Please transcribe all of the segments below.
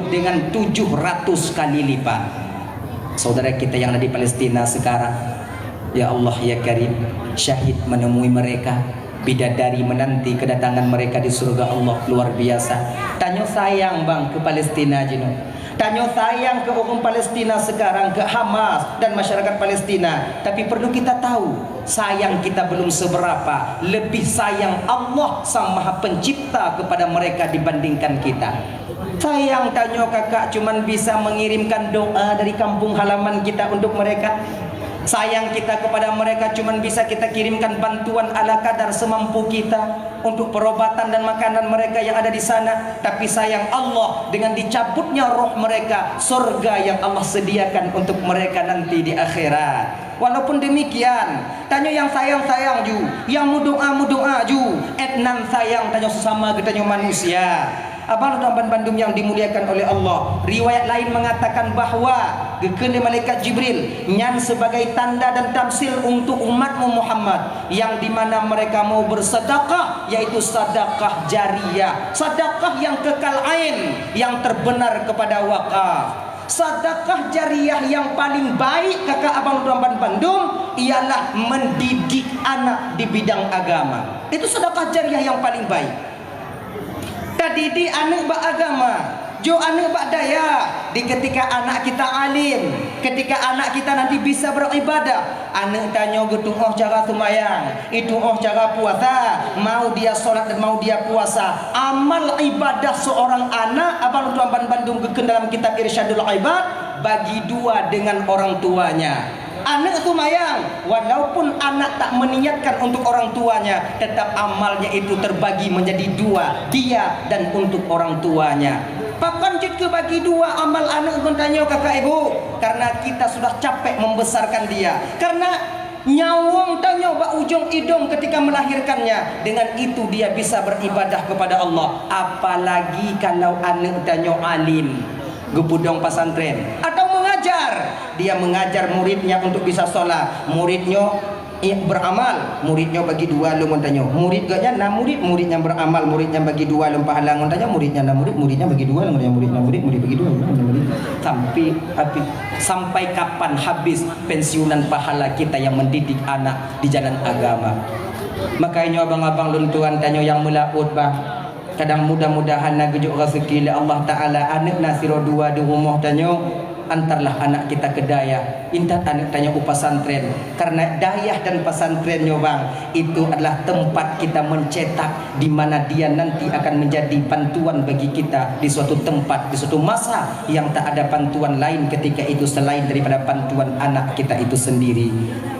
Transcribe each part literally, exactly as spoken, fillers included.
dengan tujuh ratus kali lipat. Saudara kita yang ada di Palestina sekarang, ya Allah, ya Karim, syahid menemui mereka, bidadari menanti kedatangan mereka di surga Allah, luar biasa. Tanyoe sayang, bang, keu Palestina jinoe. Tanyoe sayang keu ureuëng Palestina sekarang, keu Hamas dan masyarakat Palestina. Tapi perlu kita tahu, sayang kita belum seberapa, lebih sayang Allah Sang Maha Pencipta kepada mereka dibandingkan kita. Sayang tanyoe kakak cuman bisa mengirimkan doa dari kampung halaman kita untuk mereka. Sayang kita kepada mereka cuman bisa kita kirimkan bantuan ala kadar semampu kita untuk perobatan dan makanan mereka yang ada di sana. Tapi sayang Allah, dengan dicabutnya roh mereka, surga yang Allah sediakan untuk mereka nanti di akhirat. Walaupun demikian, tanyoe nyang sayang-sayang ju, nyang meudoa-meudoa ju, 'et nan sayang tanyoe sesama geutanyoe manusia. Abang lôn tuan bandum nyang dimuliakan oleh Allah, riwayat lain mengatakan bahwa geukheun lé malaikat Jibril, "Nyan sebagai tanda dan tamsil untuk umatmu Muhammad, yang di mana mereka mau bersedekah, yaitu sedekah jariyah, sedekah yang kekal ain, yang terbenar kepada wakaf." Sedekah jariyah yang paling baik, kakak abang tuan bandum, ialah mendidik anak di bidang agama. Itu sedekah jariyah yang paling baik. Tadidik aneuëk bak agama, jok aneuëk bak dayah. Di ketika anak kita alim, ketika anak kita nanti bisa beribadah, aneuëk tanyoe geutuoh cara seumayang, ituoh cara puasa, mau dia sholat dan mau dia puasa. Amal ibadah seorang anak, abang tuan bandum geukheun dalam kitab Irsyadul Ibad, bagi dua dengan orang tuanya. Aneuëk seumayang, walaupun anak tak meniatkan untuk orang tuanya, tetap amalnya itu terbagi menjadi dua, dia dan untuk orang tuanya. Pakon jeuet keu bagi dua amal aneuëk geutanyoe, kakak ibu? Karena kita sudah capek membesarkan dia. Karena nyawöng tanyoe bak ujong idong ketika melahirkannya, dengan itu dia bisa beribadah kepada Allah. Apalagi kalau aneuëk tanyoe alim, geupeudong pesantren atau mengajar, dia mengajar muridnya untuk bisa sholat, muridnya i-, beramal, muridnya bagi dua lom ngon tanyoe. Murid geuh nyan na murid, murid nyang beramal, murid nyang bagi dua lom pahala ngon tanyoe, murid nyang na murid, murid nyang bagi dua lom ngon tanyoe, murid nyang murid, murid bagi dua lom ngon tanyoe, murid. Sampai habis, sampai kapan habis pensiunan pahala kita yang mendidik anak di jalan agama? Makanya abang-abang lôn tuan tanyoe nyang meulaôt, bang. Kadang mudah-mudahan na geujok raseuki lé Allah Taala, aneuëk na sidroe dua di rumoh tanyoe, antarlah anak kita keu dayah, intat aneuëk tanyoe u pesantren. Karena dayah dan pesantren nyoe, bang, itu adalah tempat kita mencetak di mana dia nanti akan menjadi bantuan bagi kita di suatu tempat, di suatu masa yang tak ada bantuan lain ketika itu selain daripada bantuan anak kita itu sendiri.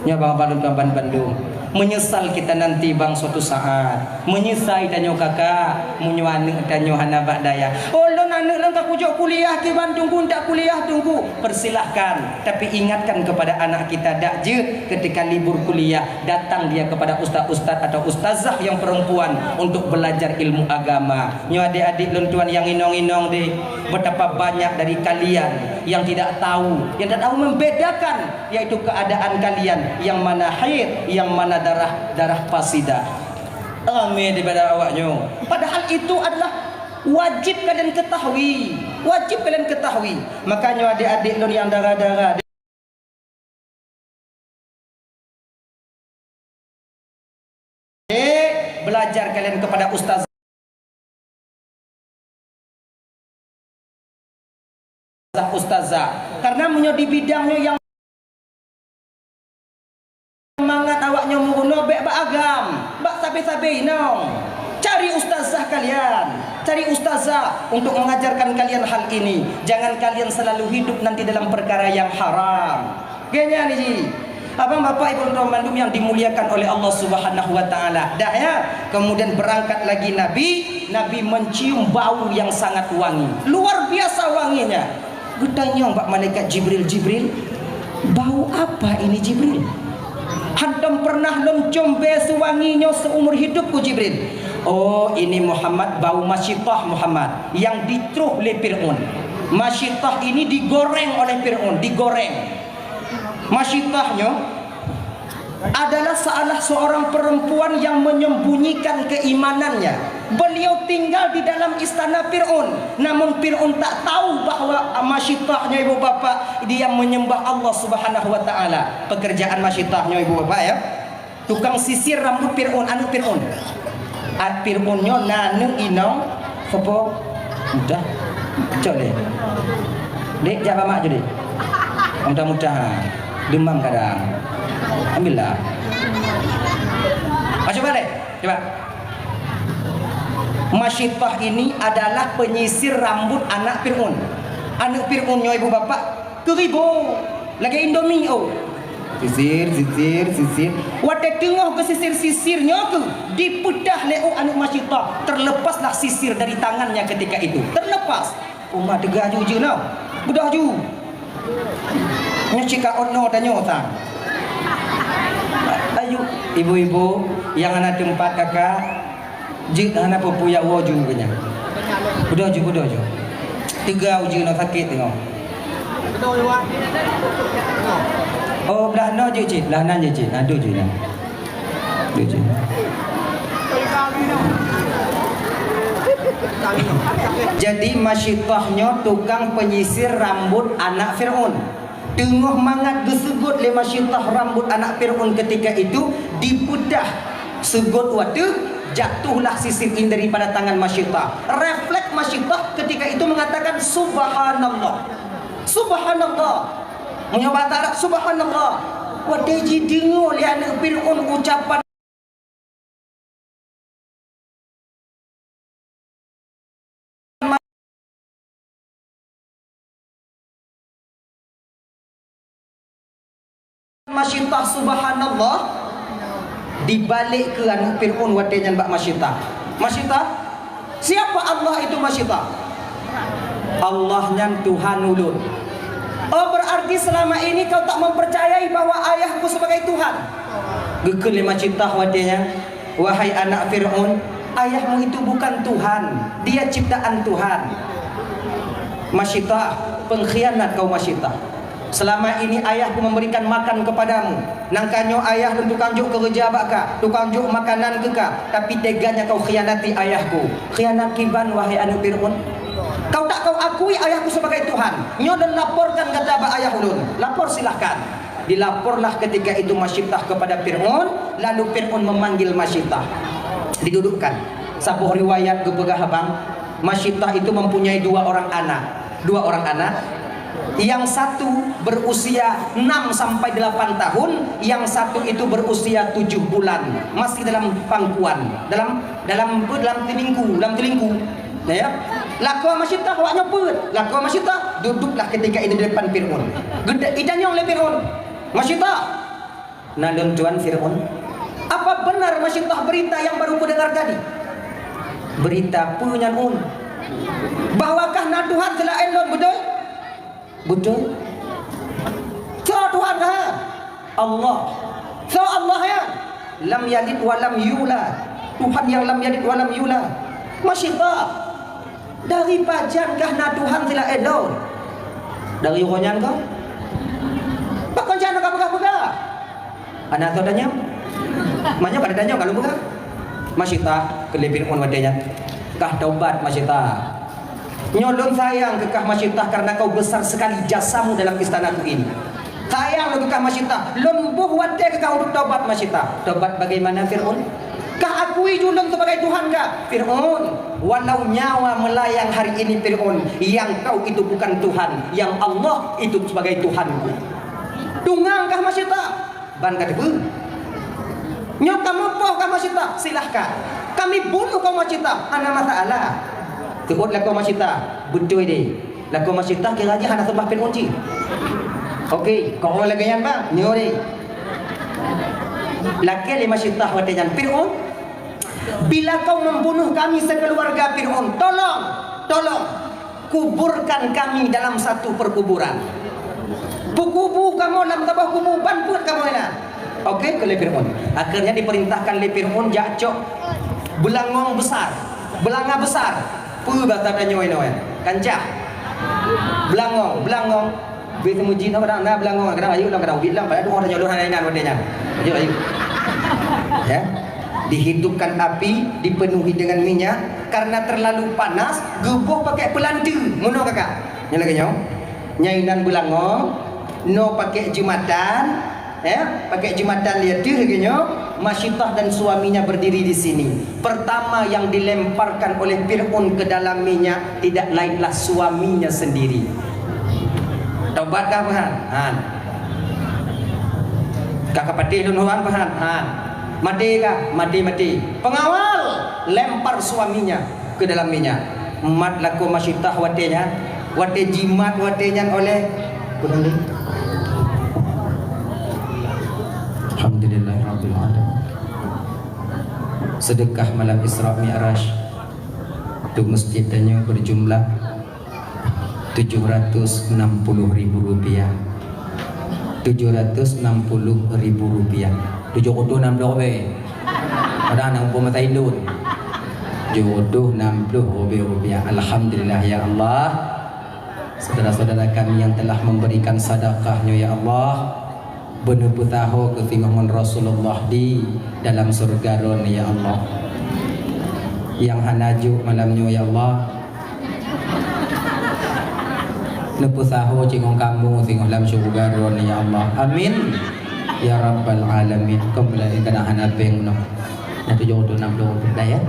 Nyoe bang, abang lôn tuan bandum, menyesal kita nanti, bang, suatu saat. Meunyeusai tanyoe kakak, meunyoe aneuëk tanyoe hana bak dayah. "Oh, lôn aneuëk lôn ka kujok kuliah kiban Teungku, ndak kuliah Teungku." Persilahkan, tapi ingatkan kepada anak kita, dak jeuet ketika libur kuliah, datang dia kepada ustaz-ustaz atau ustazah yang perempuan untuk belajar ilmu agama. Nyoe adik-adik lôn tuan nyang inong-inong deh, betapa banyak dari kalian yang tidak tahu, yang tidak tahu membedakan, yaitu keadaan kalian yang mana haid, yang mana darah, darah fasidah. Ramé daripada awak nyoe. Padahal itu adalah wajib kalian ketahui. Wajib kalian ketahui. Makanya adik-adik lôn yang dara-dara, eh, belajar kalian kepada ustaz. Ustazah. Karena meunyoe di bidang nyoe nyang mangat awak nyoe meurunoe, bék bak agam, bak sabe-sabe inong. Cari ustazah kalian, cari ustazah untuk mengajarkan kalian hal ini. Jangan kalian selalu hidup nanti dalam perkara yang haram. Geuhnyan ji. Abang, bapak, ibu, tuan bandum yang dimuliakan oleh Allah Subhanahu wa Ta'ala. Dah, ya, kemudian berangkat lagi Nabi. Nabi mencium bau yang sangat wangi, luar biasa wanginya. Geutanyong bak malaikat Jibril, "Jibril, bau apa ini, Jibril? Hantom pernah lôn com bée seuwangi nyoe seumur hidup," ku Jibril. "Oh, ini Muhammad, bau masyitah Muhammad yang ditroh lé Fir'aun." Masyitah ini digoreng oleh Fir'aun, digoreng. Masyitah nyoe adalah salah seorang perempuan yang menyembunyikan keimanannya. Beliau Tinggal di dalam istana Fir'aun. Namun Fir'aun tak tahu bahwa Masyitah nyoe ibu bapak, dia menyembah Allah Subhanahu wa Ta'ala. Pekerjaan Masyitah nyoe ibu bapak ya. Tukang sisir rambut Fir'aun, aneuk Fir'aun. At Fir'aun nyoe na aneuk inong, sopo? Mudah. Cok deh. Dek, jak ba mak ju dek. Mudah-mudahan. Demam kadang. Ambillah. Ah, coba deh. Coba. Masyitah ini adalah penyisir rambut anak Fir'aun. Aneuk Fir'aun nyoe ibu bapak, keu ribo. Lagèe Indomie, oh. Sisir, sisir, sisir. Watèe teungoh geusisir-sisir nyoe keuh, dipeutah lé ôk aneuk Masyitah. Terlepaslah sisir dari tangannya ketika itu. Terlepas. Uma teuga ju jeunoe. Beudôh ju. Nyoe cit ka ôt noe tanyoe sang. Ayu, ibu-ibu nyang hana teumpat kakak, jeuet hana peue-peue jak woe ju keu nyan. Beudôh ju, beudôh ju. Teuga ujeue noe sakét teungoh. Oh, blah noe jeuet cit, blah nan jeuet cit. Aduh ju nyan. Jadi, Masyitah nyoe tukang penyisir rambut anak Fir'aun. Teungoh mangat geuseugot lé Masyitah rambut anak Fir'aun ketika itu, dipeutah seugot u ateueh, jatuhlah sisir daripada tangan Masyitah. Refleks Masyitah ketika itu mengatakan, "Subhanallah. Subhanallah." Meunyoe bahasa Arab, "Subhanallah." Watèe jideungoe lé aneuk Fir'aun ucapan Masyitah, "Subhanallah," dibalek keu aneuk Fir'aun watèe nyan bak Masyitah. Masyitah, "Siapa Allah itu, Masyitah?" "Allah nyan Tuhan ulôn." "Oh, berarti selama ini kau tak mempercayai bahwa ayahku sebagai Tuhan?" Geukheun lé Masyitah watèe nyan, "Wahai anak Fir'aun, ayahmu itu bukan Tuhan, dia ciptaan Tuhan." Masyitah, pengkhianat kau Masyitah. Selama ini ayahku memberikan makan kepadamu. Nangka nyoe ayah lôn tukang jok keureuja bak ka, tukang jok makanan keu ka, tapi teganya kau khianati ayahku. Khianat kiban, wahai aneuk Fir'aun? Kau tak kau akui ayahku sebagai Tuhan. Nyoe lôn laporkan gata bak ayah ulôn. Lapor, silahkan. Dilaporlah ketika itu Masyitah kepada Fir'aun, lalu Fir'aun memanggil Masyitah. Didudukkan. Saboh riwayat geupeugah abang, Masyitah itu mempunyai dua orang anak. Dua orang anak. Yang satu berusia enam sampai delapan tahun, yang satu itu berusia tujuh bulan, masih dalam pangkuan, dalam, dalam, dalam teulingku, dalam teulingku. Ya. Lakoe Masyitah awak nyoe peuet. Lakoe Masyitah duduklah ketika itu di depan Fir'aun. Geuda-, itanyong lé Fir'aun, "Masyitah, na lôn tuan Fir'aun, apa benar Masyitah berita yang baru kudengar tadi?" "Berita peue nyan, Un?" "Bahwa kah na Tuhan seulaén lôn, beutôi?" "Beutôi." "Soe Tuhan kah?" "Allah." "Soe Allah nyan?" "Lam yalid wa lam yulad." "Tuhan yang lam yalid wa lam yulad." "Masyitah, dari pajan kah na Tuhan seulaén lôn?" "Dari uroe nyan kah?" "Pakon hana kapeugah-peugah?" "Hana soe tanyong?" "Meunyoe ka tanyong, ka lôn peugah." "Masyitah," kheun lé Fir'aun watèe nyan, "kah taubat, Masyitah. Nyoe lôn sayang keu kah, Masyitah, karena kau besar sekali jasamu dalam istanaku ini. Sayang lôn keu kah, Masyitah. Lôn boh watèe keu kah untuk taubat, Masyitah." "Taubat bagaimana, Fir'aun?" "Kah akui ju lôn sebagai Tuhan kah?" "Fir'aun, walau nyawa melayang hari ini, Fir'aun, yang kau itu bukan Tuhan, yang Allah itu sebagai Tuhanku." "Tungang kah, Masyitah?" "Ban ka teupeu." "Nyoe kamoe poh kah, Masyitah?" "Silahkan. Kami bunuh kau, Masyitah, hana masalah." Teuôt lakoe Masyitah, "Beutôi deh. Lakoe Masyitah kira jih hana seumah Fir'aun cit." "Oke, kok lagèe nyan, Bang? Nyoe deh." Lakèe lé Masyitah watèe nyan, "Fir'aun, bila kau membunuh kami sekeluarga, Fir'aun, tolong, tolong, kuburkan kami dalam satu perkuburan. Peukubu kamoe lam saboh kubu, ban peuet kamoe na." "Oke," kheun lé Fir'aun. Akhirnya diperintahkan lé Fir'aun jak cok beulangong besar, beulanga besar. Peue basa tanyoe inoe? Kancah. Beulangong, beulangong. Bèk teumeuji na, na beulangong, kadang ayeuek lom, kadang ubit lom, padahai tu'oh tanyoe lôn hana ingat watèe nyan. Ayeuek, ayeuek. Ya. Dihidupkan api, dipenuhi dengan minyak, karena terlalu panas, geuboh pakai peulante. Meunoe kakak. Nyang lagèe nyoe. Nyang inan beulango, noe pakai jumatan, ya, pakai jumatan di ateueh lagèe nyoe. Masyitah dan suaminya berdiri di sini. Pertama yang dilemparkan oleh Fir'aun ke dalam minyak tidak lainlah suaminya sendiri. Tobat kah, Tuhan? Han. Ka, ka patéh lôn, Tuhan, Tuhan? Han. Maté kah? Maté, maté. Pengawal lempar suaminya ke dalam minyak. Mat lakoe Masyitah watèe nyan, watèe jimat watèe nyan oleh Alhamdulillahirabbil alamin. Sedekah malam Isra Mi'raj untuk masjid tanyoe berjumlah tujuh ratus enam puluh ribu rupiah. Tujuh ratus enam puluh ribu rupiah. Tujuh ratus enam puluh ribu. Padahai aneuk muda masa indon. Tujuh ratus enam puluh ribu rupiah. Alhamdulillah, ya Allah. Saudara-saudara kami yang telah memberikan sedekahnya, ya Allah, beuneupeusaho keu singoh ngon Rasulullah di dalam syurga Droen, ya Allah. Nyang hana jok malam nyoe, ya Allah, neupeusaho cit ngon kamoe singoh lam syurga Droen, ya Allah. Amin. Ya Rabbal Alamin. Kau mulai kena hana peng noh. Nah, tujuh ratus enam puluh dah, ya.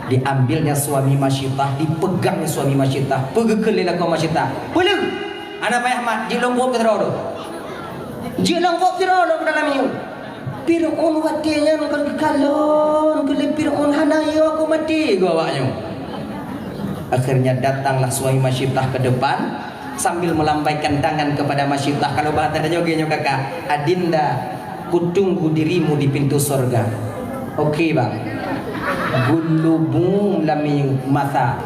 Diambilnya suami Masyitah, dipegang suami Masyitah, peugeukeue lé lakoe Masyitah. Peuleueh! Hana payah mat, jeuet lôn gob sidroe. Jeuet lôn gob sidroe dalam minyeuk. Fir'aun watèe nyan kon geukalon, keu lé Fir'aun hana yo aku maté, keu awaknyoe. Akhirnya datanglah suami Masyitah ke depan sambil melambaikan tangan kepada Masyitah. Kalau bahasa tanyoe geuh nyoe kakak, "Adinda, kutunggu dirimu di pintu sorga." Oke, Bang. Geulubum lam minyeuk masa.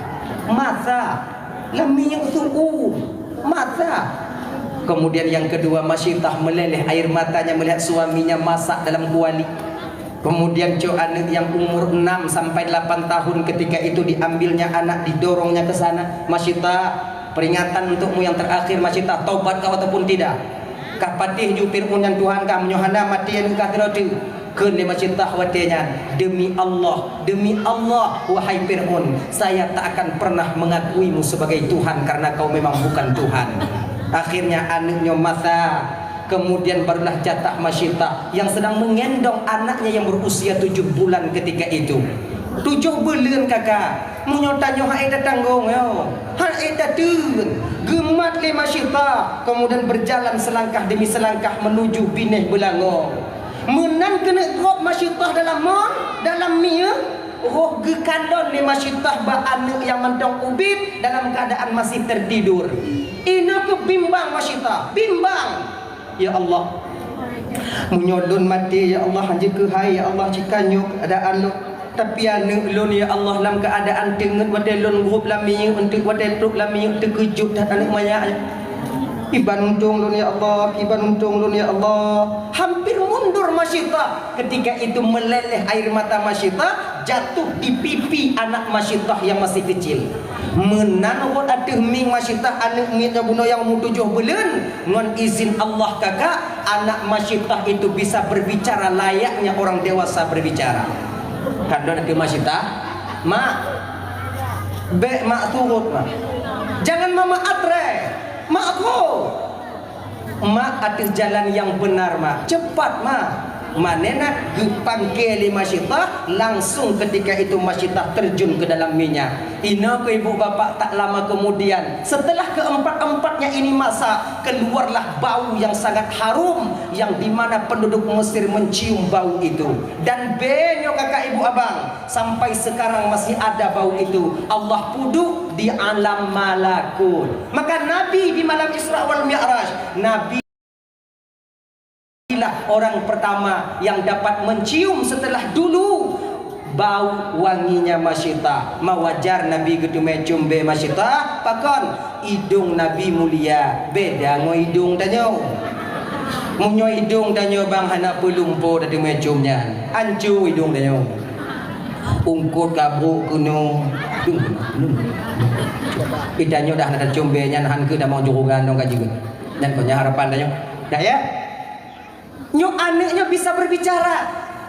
Masa. Lam minyeuk su'um. Masa. Kemudian yang kedua, Masyitah meleleh air matanya melihat suaminya masak dalam kuali. Kemudian cok aneuk yang umur enam sampai delapan tahun ketika itu diambilnya anak, didorongnya ke sana. Masyitah, peringatan untukmu yang terakhir, Masyitah, tobat kau ataupun tidak? Kah patéh ju Fir'aun nyan Tuhan kah, meunyoe hana maté aneuk kah sidroe teuk? Kheun lé Masyitah watèe nyan, "Demi Allah, demi Allah, wahai Fir'aun, saya tak akan pernah mengakuimu sebagai Tuhan karena kau memang bukan Tuhan." Akhirnya aneuk nyoe masa. Kemudian barulah jatah Masyitah yang sedang menggendong anaknya yang berusia tujuh bulan ketika itu. Tujoh buleuen, kakak. Meunyoe tanyoe hana tatanggong, yo. Hana tateun. Geumat lé Masyitah, kemudian berjalan selangkah demi selangkah menuju binéh beulango. Meunan keuneuk gob Masyitah dalam mon, dalam minyeuk, roh geukalon lé Masyitah bak aneuk nyang mantong ubit dalam keadaan masih tertidur. Inoe keuh bimbang Masyitah, bimbang. Ya Allah, meunyoe lôn maté, ya Allah, hanjeuet keuhai, ya Allah, cit ka nyoe keuadaan lôn. Tapi aneuk lôn, ya Allah, lam keuadaan teungeut watèe lôn gob lam minyeuk, eunteuk watèe trok lam minyeuk, teukeujot that aneuk manyak nyan. Kiban untông lôn, ya Allah, kiban untông lôn, ya Allah. Hampir mundur Masyitah. Ketika itu meleleh air mata Masyitah, jatuh di pipi anak Masyitah yang masih kecil. Meunan rot ateueh mieng Masyitah aneuk miet nyoe bunoe nyang umur tujoh buleuen, ngon izin Allah kakak, anak Masyitah itu bisa berbicara layaknya orang dewasa berbicara. Kan lôn ateueh Masyitah, "Mak, bèk mak surot, Mak. Jangan mama atre, Mak, kho." "Mak, ateueh jalan nyang beunar, Mak. Cepat, Mak." Manena geupangke lé Masyitah, langsung ketika itu Masyitah terjun ke dalam minyak. Inoe keuh ibu bapak, tak lama kemudian, setelah keempat-empatnya ini masak, keluarlah bau yang sangat harum, yang di mana penduduk Mesir mencium bau itu. Dan bèe nyoe kakak ibu abang, sampai sekarang masih ada bau itu. Allah peuduek di alam malakut. Maka Nabi di malam Isra wal Mi'raj, Nabi lah orang pertama yang dapat mencium setelah dulu bau wanginya Masyitah. Ma wajar Nabi geuteumé cium bèe Masyitah, pakon? Idong Nabi mulia, beda ngon idong tanyoe. Meunyoe idong tanyoe bang hana peulumpo tateumé cium nyan, anco idong tanyoe. Ungkot ka brok keunoe. Ih, tanyoe dah na tacium bèe nyan, han keuh tamong jurugan dong ka jeuet. Nyan kon nyan harapan tanyoe. Dah ya? Nyoe aneuk nyoe bisa berbicara.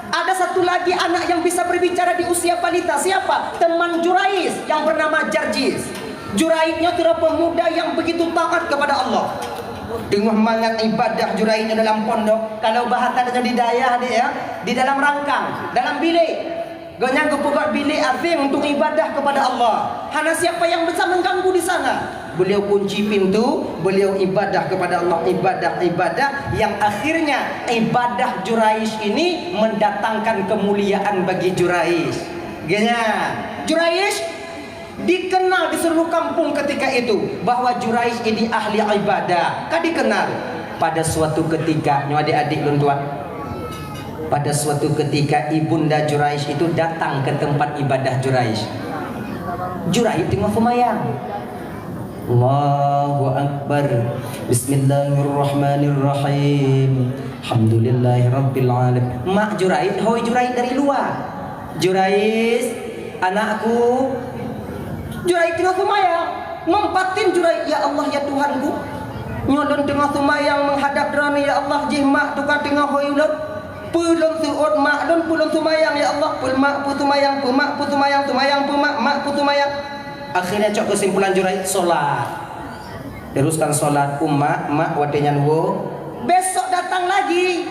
Ada satu lagi anak yang bisa berbicara di usia balita. Siapa? Teman Juraij yang bernama Jarjis. Juraij nyoe sidroe pemuda yang begitu taat kepada Allah. Teungoh mangat ibadah Juraij nyoe dalam pondok. Kalau bahasa tanyoe di dayah deh ya, di dalam rangkang, dalam bilik. Gobnyan geupeugöt bilik asing untuk ibadah kepada Allah. Hana siapa yang bisa mengganggu di sana. Beliau kunci pintu, beliau ibadah kepada Allah, ibadah, ibadah, yang akhirnya ibadah Juraij ini mendatangkan kemuliaan bagi Juraij. Gobnyan, Juraij dikenal di seluruh kampung ketika itu bahwa Juraij ini ahli ibadah. Ka dikenal. Pada suatu ketika, nyoe adik-adik lôn tuan, pada suatu ketika ibunda Juraij itu datang ke tempat ibadah Juraij. Juraij teungoh seumayang. Allahu Akbar. Bismillahirrahmanirrahim. Alhamdulillahirabbil alamin. Mak Juraij hôi Juraij dari luwa. "Juraij, anakku." Juraij teungoh seumayang. Meubatin Juraij, "Ya Allah, ya Tuhanku, nyoe lôn teungoh seumayang meuhadab Droeneuh, ya Allah, jih mak teuka teungoh hôi ulôn. Peue lôn seuôt mak lôn, peue lôn seumayang, ya Allah, peue mak peue seumayang, peue mak peue seumayang, seumayang peue mak, mak peue seumayang." Akhirnya cok keusimpulan Juraij, "Solat." Teruskan solat, "Umat, mak watée nyan woe." Besok datang lagi.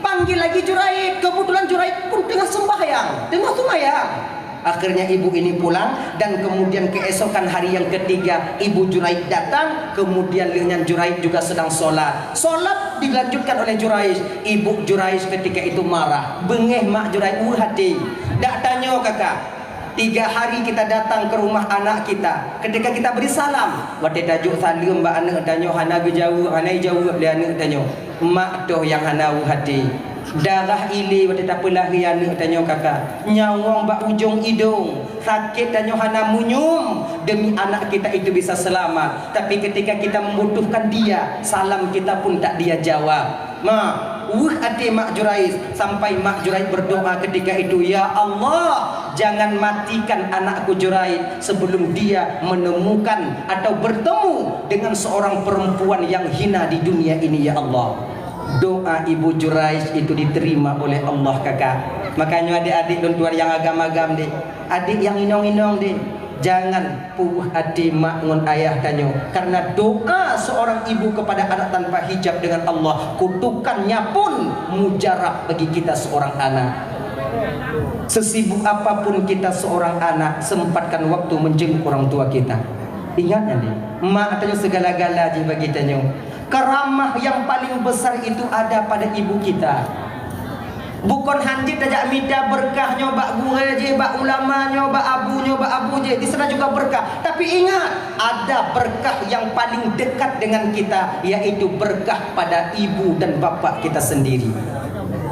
Panggil lagi Juraij. Kebetulan Juraij pun teungoh sembahyang, teungoh seumayang. Akhirnya ibu ini pulang dan kemudian keesokan hari yang ketiga ibu Juraij datang, kemudian lheueh nyan Juraij juga sedang solat. Solat dilanjutkan oleh Juraij. Ibu Juraij ketika itu marah. Beungéh mak Juraij, weueh até. Dak tanyoe kakak. Tiga hari kita datang ke rumah anak kita. Ketika kita beri salam, watée tajok saleuem bak aneuk tanyoe hana geujaweueb, hana jijaweueb lé aneuk tanyoe. Mak toh nyang hana weueh até. Darah ilée watée tapeulahé aneuk tanyoe kakak. Nyawöng bak ujong idong. Sakét tanyoe hana meunyum demi anak kita itu bisa selamat. Tapi ketika kita membutuhkan dia, salam kita pun tak dia jawab. Ma, weueh até mak Juraij, sampai mak Juraij berdoa ketika itu, "Ya Allah, jangan matikan anakku Juraij sebelum dia menemukan atau bertemu dengan seorang perempuan yang hina di dunia ini, ya Allah." Doa ibu Juraij itu diterima oleh Allah, kakak. Makanya adik-adik lôn tuan yang agam-agam deh, adik yang inong-inong deh, jangan puweueh até mak ngon ayah tanyoe, karena doa seorang ibu kepada anak tanpa hijab dengan Allah, kutukannya pun mujarab bagi kita seorang anak. Sesibuk apapun kita seorang anak, sempatkan waktu menjenguk orang tua kita. Ingat nyan deh, mak tanyoe segala-gala jih bagi tanyoe. Keramah yang paling besar itu ada pada ibu kita. Bukon hanjeuet tajak mita beureukat nyoe bak gurée jih, bak ulama nyoe, bak abu nyoe, bak abu jih, di sana juga berkah. Tapi ingat, ada berkah yang paling dekat dengan kita, yaitu berkah pada ibu dan bapak kita sendiri.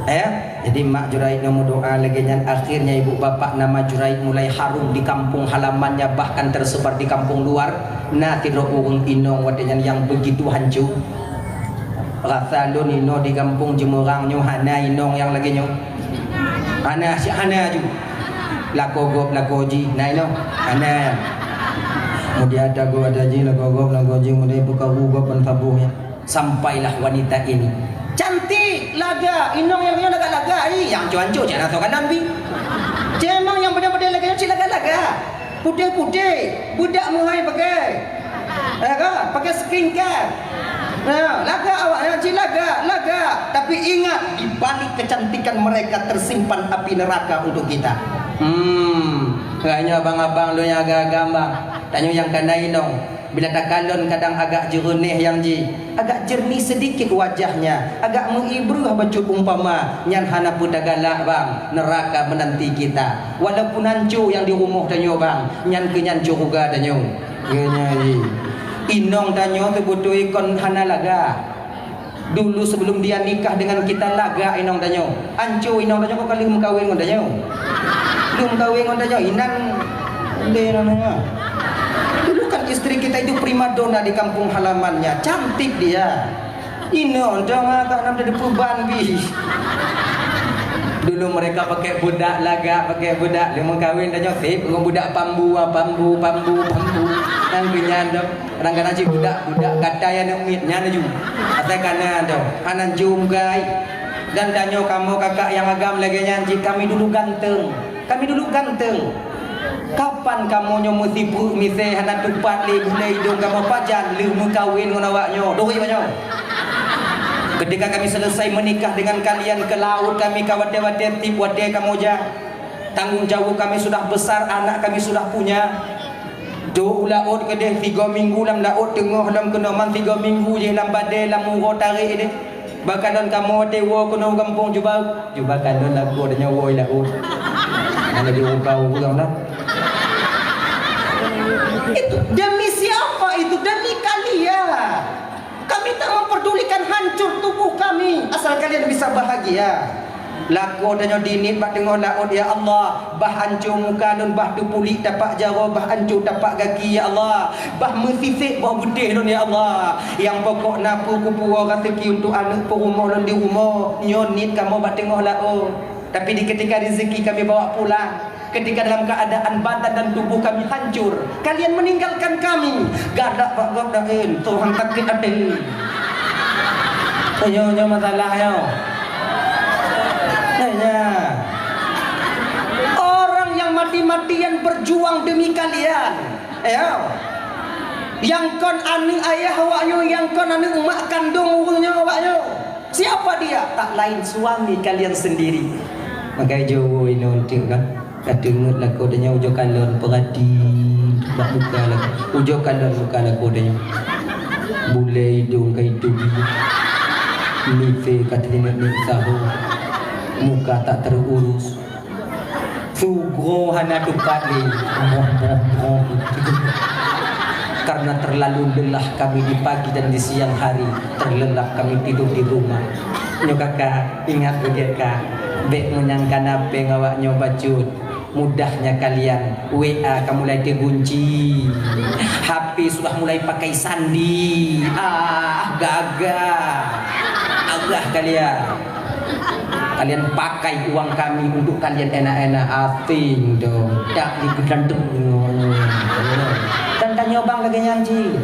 Eh, jadi mak Juraij nyoe meudoa lagée nyan, akhirnya ibu bapak nama Juraij mulai harum di kampung halamannya, bahkan tersebar di kampung luar. Na sidroe ureuëng inong watée nyan nyang begitu hanco. Rasa lôn inoe di gampông Jeumurang nyoe hana inong nyang lagée nyoe. Hana, si hana aju. Lakoe gob, lakoe jih, na inoe. Hana. Kemudian ada gob, ada jih, lakoe gob, lakoe jih, kemudian peukaru gob ban saboh nyan. Sampailah wanita ini. Cantik, lagak, inong nyang nyoe lagak-lagak, ih, nyang ancô-ancô cit rasa kalon pih. Cemang nyang beudée-beudée lagée nyoe cit lagak-lagak. Putéh-putéh, beudak meuhai pakai. Ya kan? Pakai skincare. Nah, lagak awak nyan cit lagak, lagak. Tapi ingat, di balik kecantikan mereka tersimpan api neraka untuk kita. Hmm, agaknya abang-abang lôn nyang agam-agam bang. Tanyoe nyang kana inong. Bila takalon kadang agak jeureunéh nyang jih, agak jernih sedikit wajahnya, agak meuibreuh bacut umpama, nyan hana peue tagalak bang, neraka menanti kita. Walaupun hanco nyang di rumoh tanyoe bang, nyan keuh nyan syeuruga tanyoe. Nyan jih. Inong tanyoe teubeutôi kon hana lagak. Dulu sebelum dia nikah dengan kita lagak inong tanyoe. Hanco inong tanyoe kon ka lheueh meukawen ngon tanyoe. Lheueh meukawen ngon tanyoe, inan lé inong tanyoe. Dulu kan istri kita itu primadona di kampung halamannya, cantik dia. Inong tanyoe ka nam teudeupeuban bih. Dulu mereka pakai bedak lagak, pakai bedak lheueh meukawen tanyoe sép ngon bedak pambu, ah, pambu, pambu, pambu. Nyan keuh nyan tu. Kadang-kadang cit budak, budak gatai aneuk miet nyan laju. Asai kana tu. Hana jom gai. Dan tanyoe kamoe kakak nyang agam lagée nyan cit, kami dulu ganteng. Kami dulu ganteng. Kapan kamoe nyoe meusifeuek misée hana tupat lé bulée idong kamoe pajan lheueh meukawen ngon awak nyoe? Duri nyoe. Ketika kami selesai menikah dengan kalian, ke laut kami ka watée-watée tieb watée kamoe jak. Tanggung jaweueb kami sudah besar, anak kami sudah punya. Dok u laôt keudeh tiga minggu lam laôt, teungoh lom keunoe man tiga minggu jih lam badée lam uroe tarék deh. Bah kalon kamoe watée woe keunoe gampông jubah, jubah kalon lakoe tanyoe woe laôt. Hana jimuka ureuëng lah. Itu demi siapa itu? Demi kalian. Kami tak memperdulikan hancur tubuh kami, asal kalian bisa bahagia. Lakoe tanyoe diniet bak teungoh laôt, ya Allah, bah hancô muka lôn, bah teupulik tapak jaroe, bah hancô tapak gaki, ya Allah, bah meusisek boh beudeh lôn, ya Allah. Nyang pokok na peue kupuwoe raseuki untuk aneuëk peurumoh lôn di rumoh. Nyoe niet kamoe bak teungoh laôt, tapi di keutika rezeki kami bawa pulang. Ketika dalam keadaan badan dan tubuh kami hancur, kalian meninggalkan kami. Galak bak gob laén, Tuhan sakét até. Nyoe, nyoe masalah nyoe. Nyoe, nyoe. Orang yang mati-matian berjuang demi kalian, ya. Nyang kon aneuëk ayah awak nyoe, nyang kon aneuëk mak kandong ureuëng nyoe awak nyoe. Siapa dia? Tak lain suami kalian sendiri. Maka jauh inoe enteuk kan. Ka teungeut lakoe tanyoe ujoe kalon, peurati bak muka lakoe. Ujoe kalon muka lakoe tanyoe. Bulée idong ka itubi. Miseue ka teuingat nek saho. Muka tak terurus. Su groe hana tupat lé. Boh, boh, boh. Karena terlalu lelah kami di pagi dan di siang hari, terlelap kami tidur di rumah. Nyoe kaka, ingat beugét ka, bék meunyan kana péng awak nyoe bacut. Mudahnya kalian, W A ka mulai dikunci, H P sudah mulai pakai sandi. Ah, gagah. Gagah kalian. Kalian pakai uang kami untuk kalian enak-enak, asing dong. Tak dikeudantung. Dan tanyoe bang lagée nyan cit.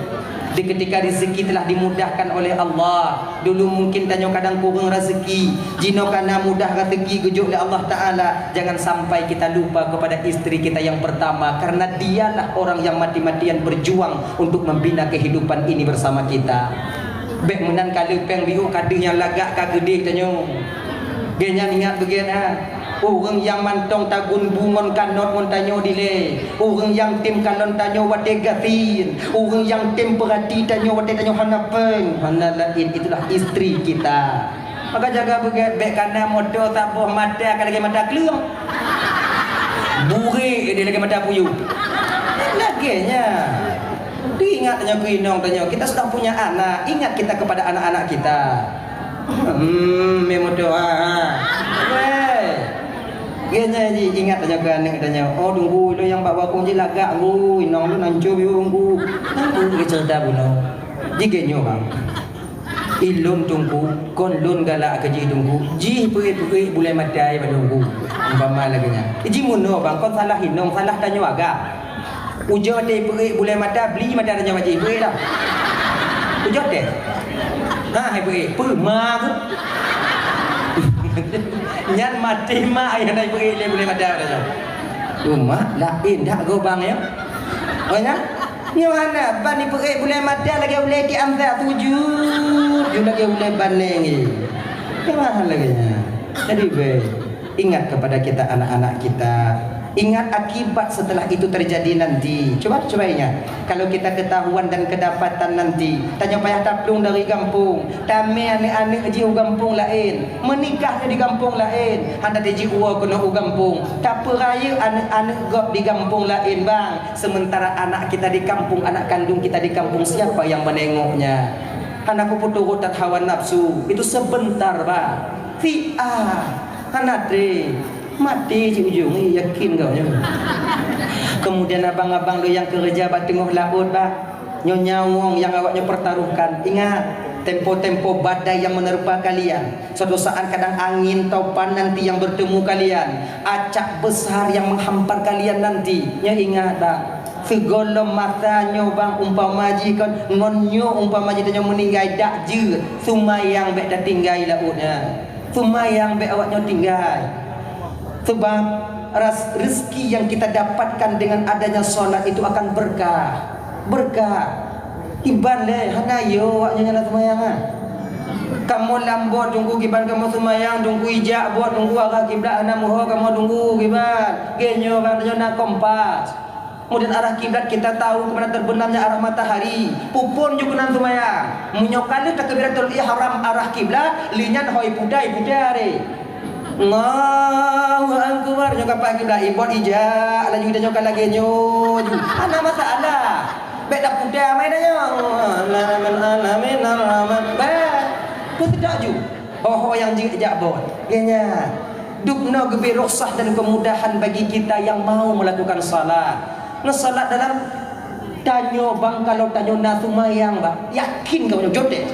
Di ketika rezeki telah dimudahkan oleh Allah, dulu mungkin tanyoe kadang kureueng rezeki, jinoe kana mudah rezeki geujok lé Allah Taala. Jangan sampai kita lupa kepada istri kita yang pertama, karena dialah orang yang mati-matian berjuang untuk membina kehidupan ini bersama kita. Bék meunan ka leupeng biôh ka deuh nyang lagak ka geudeh tanyoe. Geuh nyan ingat beugét ha. Ureuëng nyang mantong tagun bu ngon kanot ngon tanyoe dilée. Ureuëng nyang tem kalon tanyoe watée gasien. Ureuëng nyang tem peurati tanyoe watée tanyoe hana péng, hana laén, itulah istri kita. Maka jaga beugét, bék kana moto saboh mata ka lagée mata kleueng. Burek dia lagée mata puyuh. Lagée nyan. Ingat tanyoe keu inong tanyoe, kita sudah punya anak, ingat kita kepada anak-anak kita. Hmm, meumoto ha. Weh. Geuh nyan ji ingat tanyoe keu aneuëk tanyoe. Oh, dunggu lôn nyang bak bakong ji lagak, gu, inong lôn hancô biôh, gu. Gu, geuh ceurita bunoe. Ji geuh nyoe bang. Ilôn teungku, kon lôn galak keu jih teungku. Jih peuék-peuék bulée mata bak teungku. Umpama lagée nyan. Ji meunoe bang, kon salah inong, salah tanyoe agam. Ujoe teuh peuék bulée mata, bli mata tanyoe bak jih peuék dah. Ujoe teuh. Ha, hai peuék, peue ma keuh? Nyan maté mak ayah nai peuék lé bulée mata tanyoe. Cuma laén dak gobang ya. Oh ya? Nyoe hana ban ipeuék bulée mata lagée ulée di amza tuju, ju lagée ulée baneng ngi. Nyoe hana lagée nyan. Jadi bék ingat kepada kita anak-anak kita. Ingat akibat setelah itu terjadi nanti. Coba, coba ingat. Kalau kita ketahuan dan kedapatan nanti, tanyoe payah taplueng dari gampông, tamé aneuëk-aneuëk jih u gampông laén, meunikah di gampông laén, hana teujiwoe keunoe u gampông, tapeurayeuk aneuëk-aneuëk gob di gampông laén, bang. Sementara anak kita di kampung, anak kandung kita di kampung, siapa yang menengoknya? Hana kupeuturot that hawa nafsu. Itu sebentar, bah. Fi'ah. Hana tré. Maté cit ujong, eh, yakin kau nyoe. Kemudian abang-abang lôn nyang keureuja bak teungoh laôt, bah. Nyoe nyawöng nyang awak nyoe pertaruhkan. Ingat, tempo-tempo badai yang menerpa kalian. Suatu saat kadang angin topan nanti yang bertemu kalian, acak besar yang menghampar kalian nanti. Nyoe ingat, bang, sigohlom masa nyoe, bang, umpama jih kon ngon nyoe, umpama jih tanyoe meuninggai, dak jeuet, seumayang bék tatinggai laôt nyan. Seumayang bék awak nyoe tinggai. Sebab ras-, rezeki yang kita dapatkan dengan adanya salat itu akan berkah. Berkah. Kiban lé, hana yo awak nyoe nyang na seumayang, ah. Kamoe lam bot tunggu kiban kamoe seumayang, tunggu ijak bot, tunggu arah kiblat hana muho kamoe tunggu kiban. Geuh nyoe bang nyoe na kompas. Kemudian arah kiblat kita tahu ke mana terbenamnya arah matahari. Pupon ju keunan seumayang. Meunyoe ka lheueh takbiratul ihram arah kiblat, lheueh nyan hôi pudai-pudai. Allahu Akbar, nyoe ka paih kiblat, ibot ijak, laju dah nyoe ka lagèe nyoe ju. Hana masalah. Bèk dah pudai mai dah nyoe. Alamin, alamin, alamin. Bèk. Peuseudok ju. Ho-ho nyang jeuet jak bot. Geuh nyan. Dubnoe geubri rukhsah dan kemudahan bagi kita yang mau melakukan salat. Ngon salat dalam tanyoe bang, kalau tanyoe na seumayang, bang, yakin kamoe nyoe jodeh.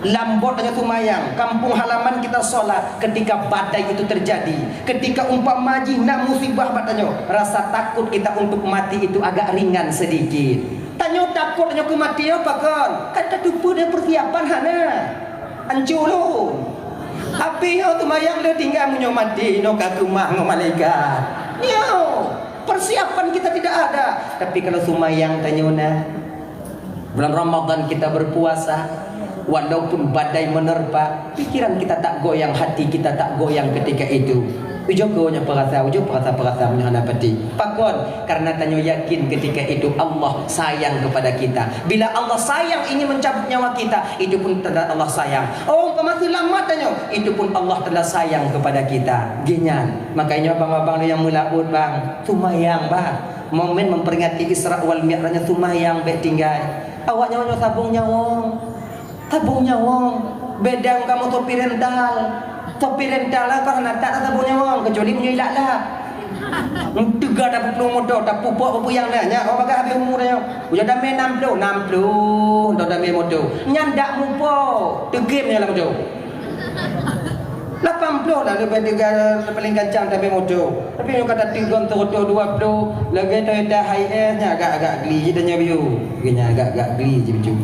Lam bot tanyoe seumayang, kampung halaman kita salat, ketika badai itu terjadi, ketika umpama jih na musibah bak tanyoe, rasa takut kita untuk mati itu agak ringan sedikit. Tanyoe takot tanyoe keu maté nyoe pakon? Kan tateupeue dari persiapan hana. Ancu lôn. Api nyoe teumayang lé tinggai meunyoe maté nyoe ka keumah ngon malaikat. Nyoe, persiapan kita tidak ada. Tapi kalau seumayang tanyoe na, bulan Ramadan kita berpuasa, walaupun badai menerpa, pikiran kita tak goyang, hati kita tak goyang ketika itu. Ujoe keu nyoe peurasa, ujoe peurasa-peurasa meunyoe hana pati. Pakon? Karena tanyoe yakin ketika itu Allah sayang kepada kita. Bila Allah sayang ingin mencabut nyawa kita, itu pun tanda Allah sayang. Oh, umpama seulamat tanyoe, itu pun Allah tanda sayang kepada kita. Geuh nyan. Makanya abang-abang nyang meulaôt bang, seumayang bang. Momen memperingati Isra wal Mi'raj nyan seumayang bèk tinggai. Awak nyoe nyoe sabong nyawöng. Tabong nyawöng, bèk dang kamoe topi rental. Topi rental lah, kon hana that tabong nyawöng, kecuali meunyoe ilak-lak. Teuga tapeuplôh moto, tapeubuet peue nyang na, nyan awak bagah habéh umu tanyoe. Ujoe damé nam ploh, nam ploh, ujoe damé moto. Nyan dak mupo, teugém nyan lam moto. Lapan ploh lah leubeh teuga paléng gancang damé moto. Tapi nyoe ka tateugom seureutôh dua ploh, lagèe Toyota Hiace nyan agak-agak geli jih tanyoe biu. Geuh nyan agak-agak geli jih biu.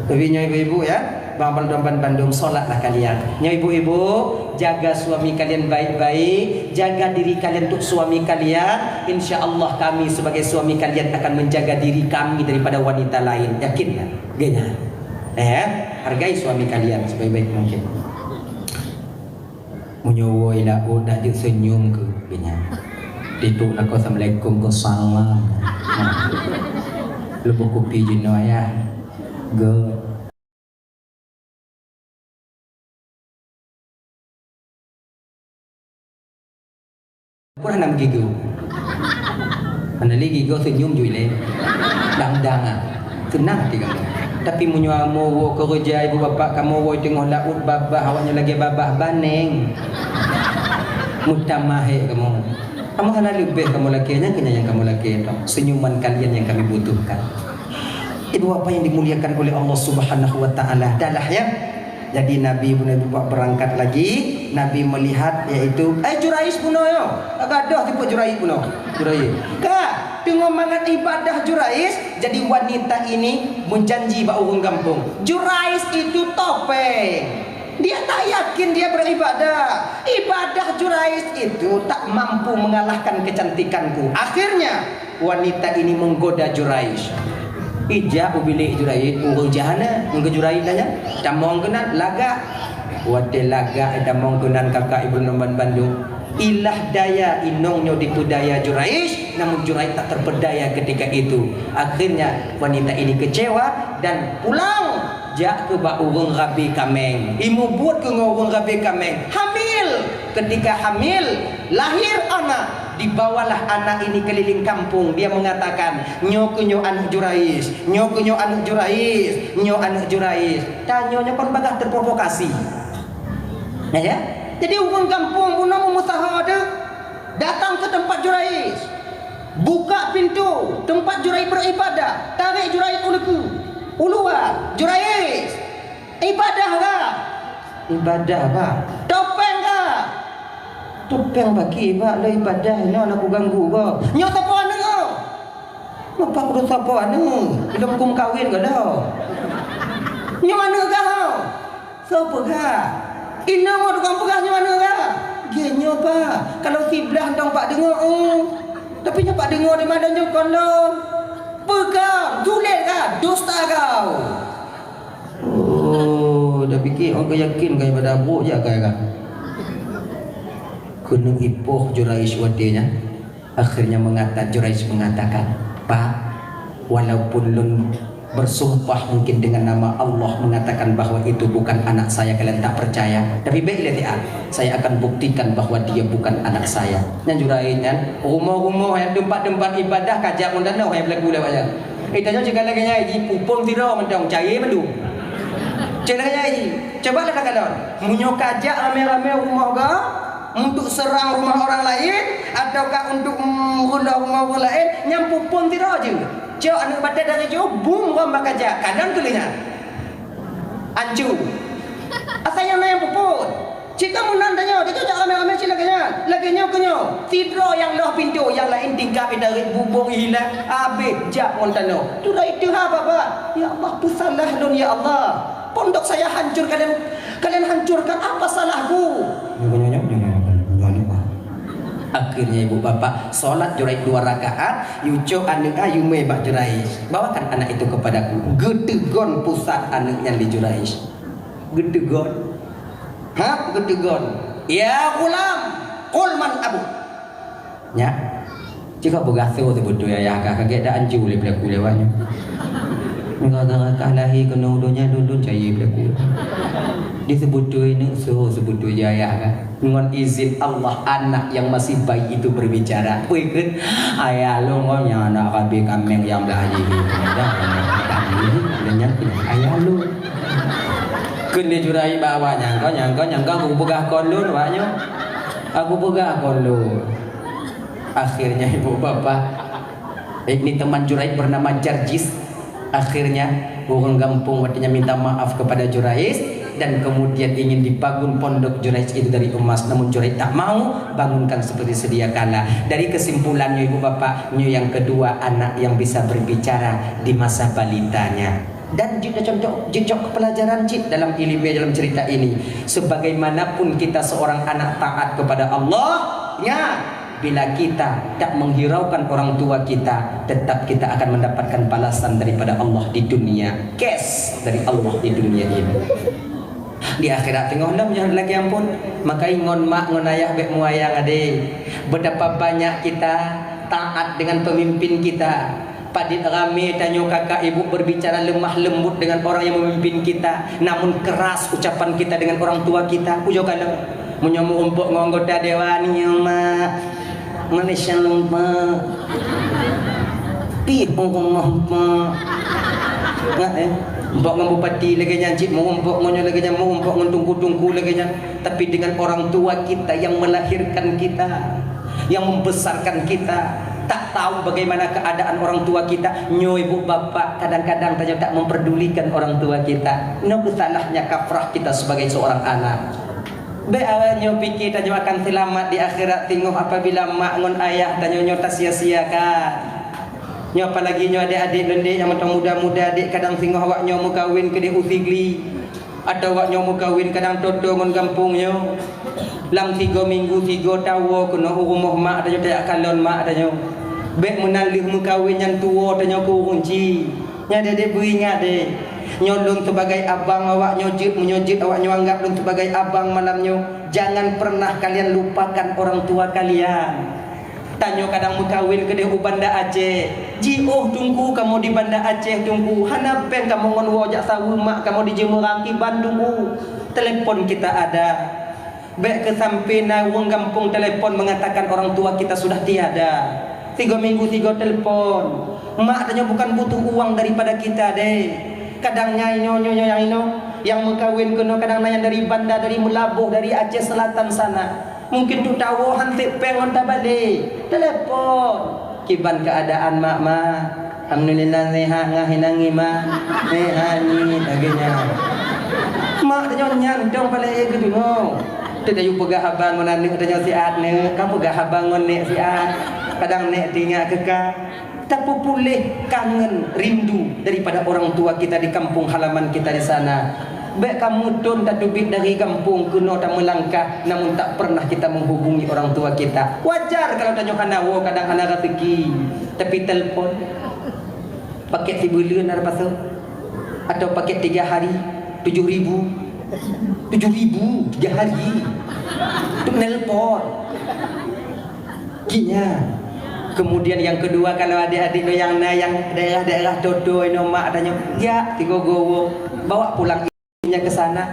Tapi nyoe ibu-ibu ya, bang, bang, bang, bandum, salatlah kalian. Nyoe ibu-ibu, jaga suami kalian baik-baik, jaga diri kalian untuk suami kalian. Insya Allah kami sebagai suami kalian akan menjaga diri kami daripada wanita lain. Yakinlah. Geuh nyan. Eh, hargai suami kalian sebaik-baik mungkin. Meunyoe woe laôt dak jeuet seunyum keu geuh nyan. Titok lakoe assalamualaikum keu salam. Nah. Leubeh kupi jinoe ya. Geuh. Pun hana meugigoe. Hana lé gigoe seunyum ju ilèe. Dang-dang ah. Seunang até kamoe. Tapi meunyoe kamoe woe keureuja ibu bapak kamoe woe teungoh laôt babah awaknyan lagèe babah baneng. Meutamah hé kamoe. Kamoe hana leubeh kamoe lakèe nyan keuh nyan nyang kamoe lakèe toh. Senyuman kalian yang kami butuhkan. Ibu bapak yang dimuliakan oleh Allah Subhanahu wa taala, dahlah ya. Jadi Nabi beuna buat berangkat lagi, Nabi melihat yaitu, eh, Juraiz bunoe nyoe. Ka gadôh teupeu Juraiz bunoe. Juraiz. Ka, teungoh mangat ibadah Juraiz, jadi wanita ini menjanji bak ureueng gampông. Juraiz itu topeng. Dia tak yakin dia beribadah. Ibadah Juraiz itu tak mampu mengalahkan kecantikanku. Akhirnya, wanita ini menggoda Juraiz. Ijak u bilék Juraiz, ureueng jih hana, ngon Juraiz tanya, tamong keunan, lagak. Watèe lagak, tamong keunan kakak ibu nomban bandum. Ilah daya inong nyoe dipeudaya Juraiz, namun Juraiz tak terpedaya ketika itu. Akhirnya, wanita ini kecewa dan pulang jak keu bak ureueng rabe kaméng. Imubuet keu ngon ureueng rabe kaméng. Hamil. Ketika hamil, lahir anak. Dibawalah anak ini keliling kampung, dia mengatakan, "Nyoe keuh nyoe aneuk Juraiz, nyoe keuh nyoe aneuk Juraiz, nyoe aneuk Juraiz." Tanyoe nyoe kon bagah terprovokasi. Nah, ya? Jadi ureueng gampông bunoe meumusaha teuh datang ke tempat Juraiz. Buka pintu tempat Juraiz beribadah, tarék Juraiz u leukeue, u luwa, "Juraiz, ibadah kah?" "Ibadah, Bah." "Topeng kah?" "Topeng bagi, Bah, lôn ibadah, inoe hana kuganggu gob." "Nyoe sapeue aneuk?" "Nyoe Bah, kudong sapeue aneuk, lom kum kawin godoh." "Nyoe aneuk kah?" "Soe peugah?" Inong ngon tukang peugah nyoe aneuk ka. Geuh nyoe, Pak. Kalau siblah dong Pak deungoe, oh. Tapi nyoe Pak deungoe di mana nyoe kon lôn. Peugah, tuléh ka, dosa kau. Oh, dah pikir orang kau yakin kau ibadah buruk je akai kah? Keuneuk ipoh Juraij watée nyan. Akhirnya mengata-, Juraij mengatakan, "Pak, walaupun lôn bersumpah mungkin dengan nama Allah mengatakan bahwa itu bukan anak saya, kalian tak percaya. Tapi baiklah, saya akan buktikan bahwa dia bukan anak saya." Nyan Juraij nyan, rumoh-rumoh nyang teumpat-teumpat ibadah kajak ngon tanoh nyang beulaku lewat nyan. Eh, tanyoe cit lagée nyan, jipupon sidroe mantong, cayée mandum. Cit lagée nyan, coba lah takalon. Meunyoe kajak ramé-ramé rumoh gob, untuk serang rumah orang lain, ataukah untuk, mm, meurunoh rumah orang lain, nyan pupon sidroe jeuet. Cok aneuk batée dari jauh, bum, ron bak kajak, kanan keu leunyat. Ancu. Asai nyang na nyang pupon. Cit ka meunan tanyoe, tanyoe jak ramé-ramé cit lagée nyan. Lagée nyoe keu nyoe. Sidroe nyang loh pintoe, nyang laén tingkap itarek bubong ihilang, habéh jak ngon tanoh. Turai teuha babah. Ya Allah, peusalah lôn, ya Allah. Pondok saya hancur, kalian, kalian hancurkan, apa salahku? Akhirnya ibu bapak salat Juraij dua rakaat, yucok aneuk a yumé bak Juraij. "Bawakan anak itu kepadaku." Geuteugon pusat aneuk nyan lé Juraij. Geuteugon. Ha, geuteugon. "Ya ghulam, qul man abuk." Nyak, cit ka peugah soe seubeutôi ayah kah, ka gét dak ancu lé peulaku lewat nyoe. Gara-gara kah lahé keunoe donya lôn-lôn cayée peulaku. Di seubeutôi neuk soe seubeutôi ayah kah. Ngon izin Allah, anak yang masih bayi itu berbicara. Peue kheun, "Ayah lôn ngon nyan anak kabeh kaméng nyang blah jih." Dah, dah, dah, dah, dah, ayah lôn. Kheun lé Juraij bak awak nyan, "Kon nyan, kon nyan, kon kupeugah kon lôn awak nyoe. Aku peugah kon lôn." Akhirnya ibu bapak, ini teman Juraij bernama Jarjis. Akhirnya, ureuëng gampông watée nyan minta maaf kepada Juraij dan kemudian ingin dibangun pondok Juraij itu dari emas. Namun Juraij tak mau bangunkan seperti sedia kala. Dari kesimpulannya ibu bapak, nyoe yang kedua anak yang bisa berbicara di masa balitanya. Dan jeuet contoh, jeuet cok pelajaran cit dalam ileumèe dalam cerita ini. Sebagaimanapun kita seorang anak taat kepada Allah, ingat, bila kita tak menghiraukan orang tua kita, tetap kita akan mendapatkan balasan daripada Allah di dunia. Cash dari Allah di dunia ini. Di akhirat teungoh lom nyoe lagèe ampôn. Maka ngon mak ngon ayah bèk muayang adé. Betapa banyak kita taat dengan pemimpin kita. Padit ramé tanyoe kakak ibu berbicara lemah lembut dengan orang yang memimpin kita, namun keras ucapan kita dengan orang tua kita. Ujoe kalon, meunyoe meurumpok ngon anggota dewan, "Nyoe, Mak, Malaysia lumpah. Pih huköm mak." Ngat, eh? Umpok ngon bupati lagèe nyan, cit meurumpok ngon nyoe lagèe nyan, meurumpok ngon teungku-teungku lagèe nyan. Tapi dengan orang tua kita yang melahirkan kita, yang membesarkan kita, tak tahu bagaimana keadaan orang tua kita. Nyoe ibu bapak, kadang-kadang tanyoe tak memperdulikan orang tua kita. Nyoe salahnya kafrah kita sebagai seorang anak. Bèk awak nyoe pikir tanyoe akan seulamat di akhirat teungoh apabila mak ngon ayah tanyoe nyoe tasia-siakan. Nyoe apalagi nyoe adék-adék lôn dek nyang mantong muda-muda dek, kadang singoh awak nyoe meukawen keudeh u Sigli. Atawa awak nyoe meukawen kadang toe-toe ngon gampông nyoe. Lam sigoe minggu sigoe tawoe keunoe u rumoh mak tanyoe, tajak kalon mak tanyoe. Bèk meunan lheueh meukawen nyan tuwoe tanyoe keu ureueng chik. Nyan deh, deh, beuingat deh. Nyoe lôn sibagai abang awak nyoe jeuet, meunyoe jeuet awak nyoe anggap lôn sibagai abang malam nyoe. Jangan pernah kalian lupakan orang tua kalian. Tanyoe kadang meukawen keudeh u Banda Aceh. Jiôh teungku kamoe di Banda Aceh teungku. Hana péng kamoe ngon woe jak saweue mak kamoe di Jeumeurang kiban teungku. Telepon kita ada. Bèk keuh sampoe na ureueng gampông telepon mengatakan orang tua kita sudah tiada. Tiga minggu tiga telepon. Mak tanyoe bukan butuh uang daripada kita deh. Kadang nyang inoe, nyoe, nyoe, nyang inoe, nyang meukawen keunoe kadang na nyang dari Banda, dari Meulaboh, dari Aceh Selatan sana. Mungkin tu tawoe han sép péng ngon tabalek. Telepon. Kiban keuadaan mak, mak? Alhamdulillah sehat, ngah inong Iman. Sehat ngieng lagèe nyan. Mak tanyoe nyan dong paleng ék geudeungoe. Teuh tayue peugah haba ngon aneuk tanyoe siat, neuk, ka peugah haba ngon nèk siat. Kadang nèk teuingat keu ka. Tapeupuléh kangen, rindu daripada orang tua kita di kampung halaman kita di sana. Bèk kamoe thôn tateubiet dari gampông keunoe tameulangkah, namun tak pernah kita menghubungi orang tua kita. Wajar kalau tanyoe hana woe, kadang hana raseuki, tapi telepon. Paket sibuleuen na pasoe? Atau paket tiga hari, tujuh ribu? Tujuh ribu tiga hari. Tu nelpon. Kinya. Kemudian yang kedua, kalau adik-adik nyang na nyang daerah-daerah Toto, inoe mak tanyoe, ya, tiga gowo, bawa pulang nyang ke sana.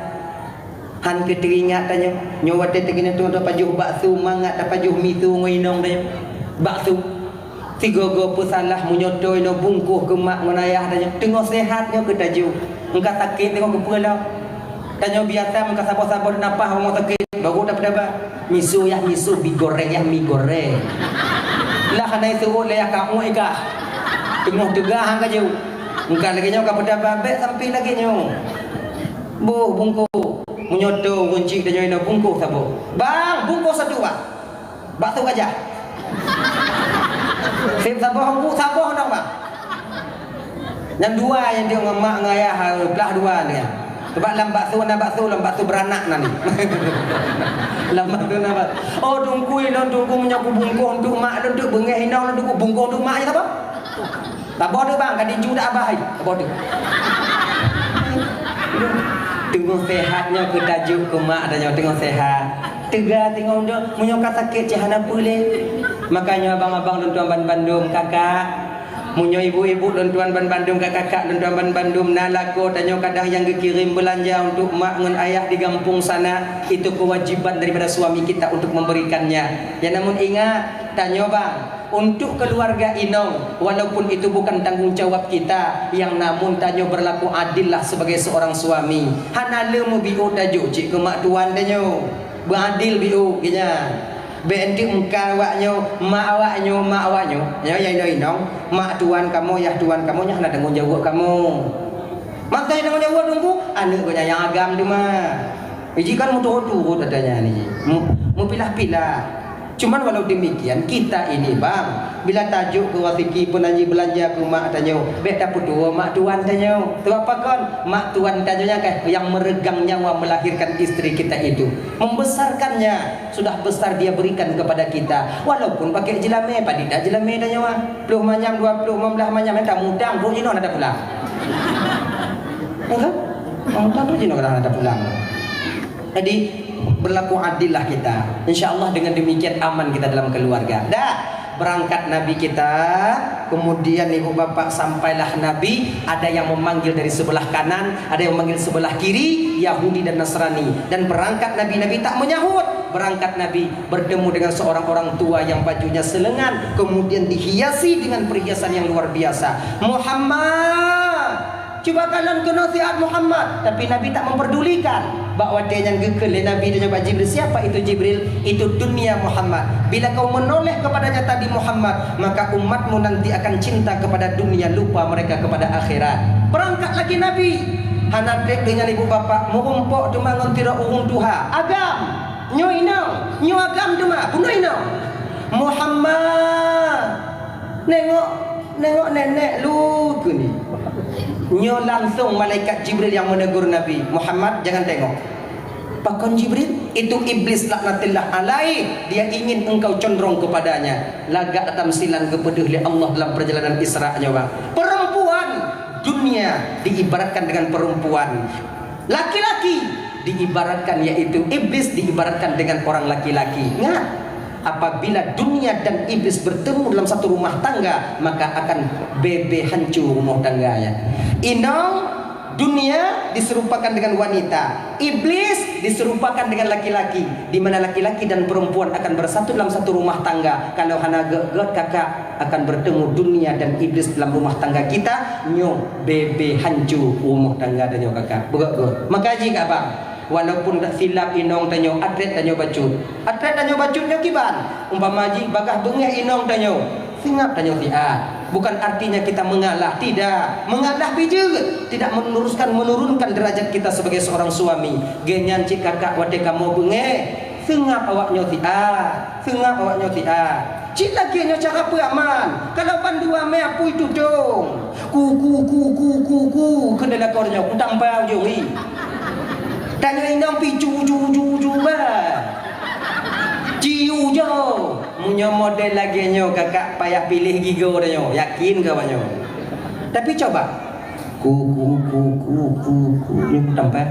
Han keu teuingat tanyoe, nyoe watèe teungoh tu tapajoh bakso mangat, tapajoh miso ngon inong tanyoe. Bakso. Sigoe-goe peusalah meunyoe toe nyoe bungkôh keu mak ngon ayah tanyoe. Teungoh sehat nyoe keu tajoh. Engka sakét teungoh keupeue lom. Tanyoe biasa meuka saboh-saboh napah rumoh sakét, baru tapeutaba. Miso yah miso, bi goreng yah mi goreng. Lah hana iseuôt lé yah kamoe ikah. Teungoh teuga han ka jeuet. Engka lagèe nyoe ka peutaba bèk sampai lagèe nyoe. Boh bungkôh. Meunyoe toe ureueng chik tanyoe inoe bungkôh saboh. Bang, bungkôh satu, Bang. Bakso gajah. Seb saboh bu, saboh nong, Bang. Nyang dua nyang dia ngon mak ngon ayah, ha, blah dua ni. Sebab lam bakso na bakso, lam bakso beranak na ni. Lam bakso na bakso. Oh, Teungku, ilôn Teungku meunyoe kubungkôh untuk mak lôn, untuk beungèh inong lôn, untuk kubungkôh untuk mak, ya saboh? Saboh tu, Bang, ka diju dak abah ai. Saboh tu. Teungoh sehat nyoe keu tajoh keu mak tanyoe, teungoh sehat. Teuga teungoh nyoe, meunyoe ka sakét cit hana peue lé. Makanya abang-abang lôn tuan ban bandum, kakak, meunyoe ibu-ibu lôn tuan ban bandum, kakak-kakak lôn tuan ban bandum, na lakoe tanyoe kadang nyang geukirém beulanja untuk mak ngon ayah di gampông sana, itu kewajiban daripada suami kita untuk memberikannya. Ya, namun ingat, tanyoe bang, untuk keluarga inong, walaupun itu bukan tanggung jawab kita, yang namun tanyoe berlaku adil lah sebagai seorang suami. Hana le meubiôh tajoh cit keu mak tuan tanyoe. Beuadil biôh geuh nyan. Bèk enteuk meukan awak nyoe, mak awak nyoe, mak awak nyoe. Nyoe nyang inong-inong, mak tuan kamoe, yah tuan kamoe, nyan hana tanggung jaweueb kamoe. Maka nyang tanggung jaweueb Teungku, aneuk geuh nyan nyang agam teuma. Jih kan meuturot-turot ata nyan jih. Mu-, meupilah-pilah. Cuman walau demikian, kita ini, bang, bila tajok keu raseuki peunan jih beulanja keu mak tanyoe, bèk tapeutuwoe mak tuan tanyoe. Sebab pakon? Mak tuan tanyoe nyan kan yang meregang nyawa melahirkan istri kita itu. Membesarkannya, sudah besar dia berikan kepada kita. Walaupun pakai jelamé, padit dak jelamé tanyoe. Ploh manyam, dua ploh, lima belas manyam, nyan tamudang, trok jinoe hana tapulang. Ya kan? Tamudang, trok jinoe hana tapulang. Jadi, berlaku adillah kita. Insya Allah, dengan demikian aman kita dalam keluarga. Dah, berangkat Nabi kita, kemudian ibu bapak sampailah Nabi, ada yang memanggil dari sebelah kanan, ada yang memanggil sebelah kiri, Yahudi dan Nasrani. Dan berangkat Nabi, Nabi tak menyahut. Berangkat Nabi bertemu dengan seorang orang tua yang bajunya selengan, kemudian dihiasi dengan perhiasan yang luar biasa. Muhammad, cuba kalon keunoe siat Muhammad. Tapi Nabi tak memperdulikan. Bak watèe nyan geukheun lé Nabi, tanyong bak Jibril, "Siapa itu Jibril?" "Itu dunia, Muhammad. Bila kau menoleh kepadanya tadi, Muhammad, maka umatmu nanti akan cinta kepada dunia, lupa mereka kepada akhirat." Berangkat lagi Nabi. Hana trép deungon ibu bapak, meurumpok teuma ngon sidroe ureueng tuha. Agam! Nyoe inong, nyoe agam teuma, bunoe inong. "Muhammad, nengok, nengok nenek lu," kheun. Nyoe langsung malaikat Jibril yang menegur Nabi, "Muhammad, jangan tengok." Pakon Jibril? Itu iblis laknatillah alaih, dia ingin engkau condrong kepadanya. Lagak tamsilan geupeudeuh lé Allah dalam perjalanan Isra nyoe, bang. Perempuan, dunia diibaratkan dengan perempuan. Laki-laki diibaratkan, yaitu iblis diibaratkan dengan orang laki-laki. Ingat, apabila dunia dan iblis bertemu dalam satu rumah tangga, maka akan bebe hancur rumah tangganya. Inong, dunia diserupakan dengan wanita, iblis diserupakan dengan laki-laki, di mana laki-laki dan perempuan akan bersatu dalam satu rumah tangga. Kalau hana gèt-gèt, kakak, akan bertemu dunia dan iblis dalam rumah tangga kita, nyoe bebe hancô rumoh tangga tanyoe kakak. Beugèt-gèt. Maka jih kak bang, walaupun dak silap inong tanyoe, atrét tanyoe bacut. Atrét tanyoe bacut nyoe kiban. Umpama jih bagaih beungèh inong tanyoe, seungab tanyoe siat. Bukan artinya kita mengalah, tidak. Mengalah bijeuet, tidak meneruskan, menurunkan derajat kita sebagai seorang suami. Gèt nyan cit kakak watèe kamoe beungèh, seungab awak nyoe siat. Seungab awak nyoe siat. Cit lagèe nyoe cara peuaman. Kalau bandua mè apui tutong. Ku, ku, ku, ku, ku, ku. Keuneuk lakoe nyoe, ku tampa ujong, ih. Tanyoe inong pih ju, ju, ju, ju bah. Ciu jo. Meunyoe model lagèe nyoe kakak payah piléh gigoe tanyoe, yakin keu awak nyoe. Tapi coba. Ku, ku, ku, ku, ku, ku, nyoe tampa.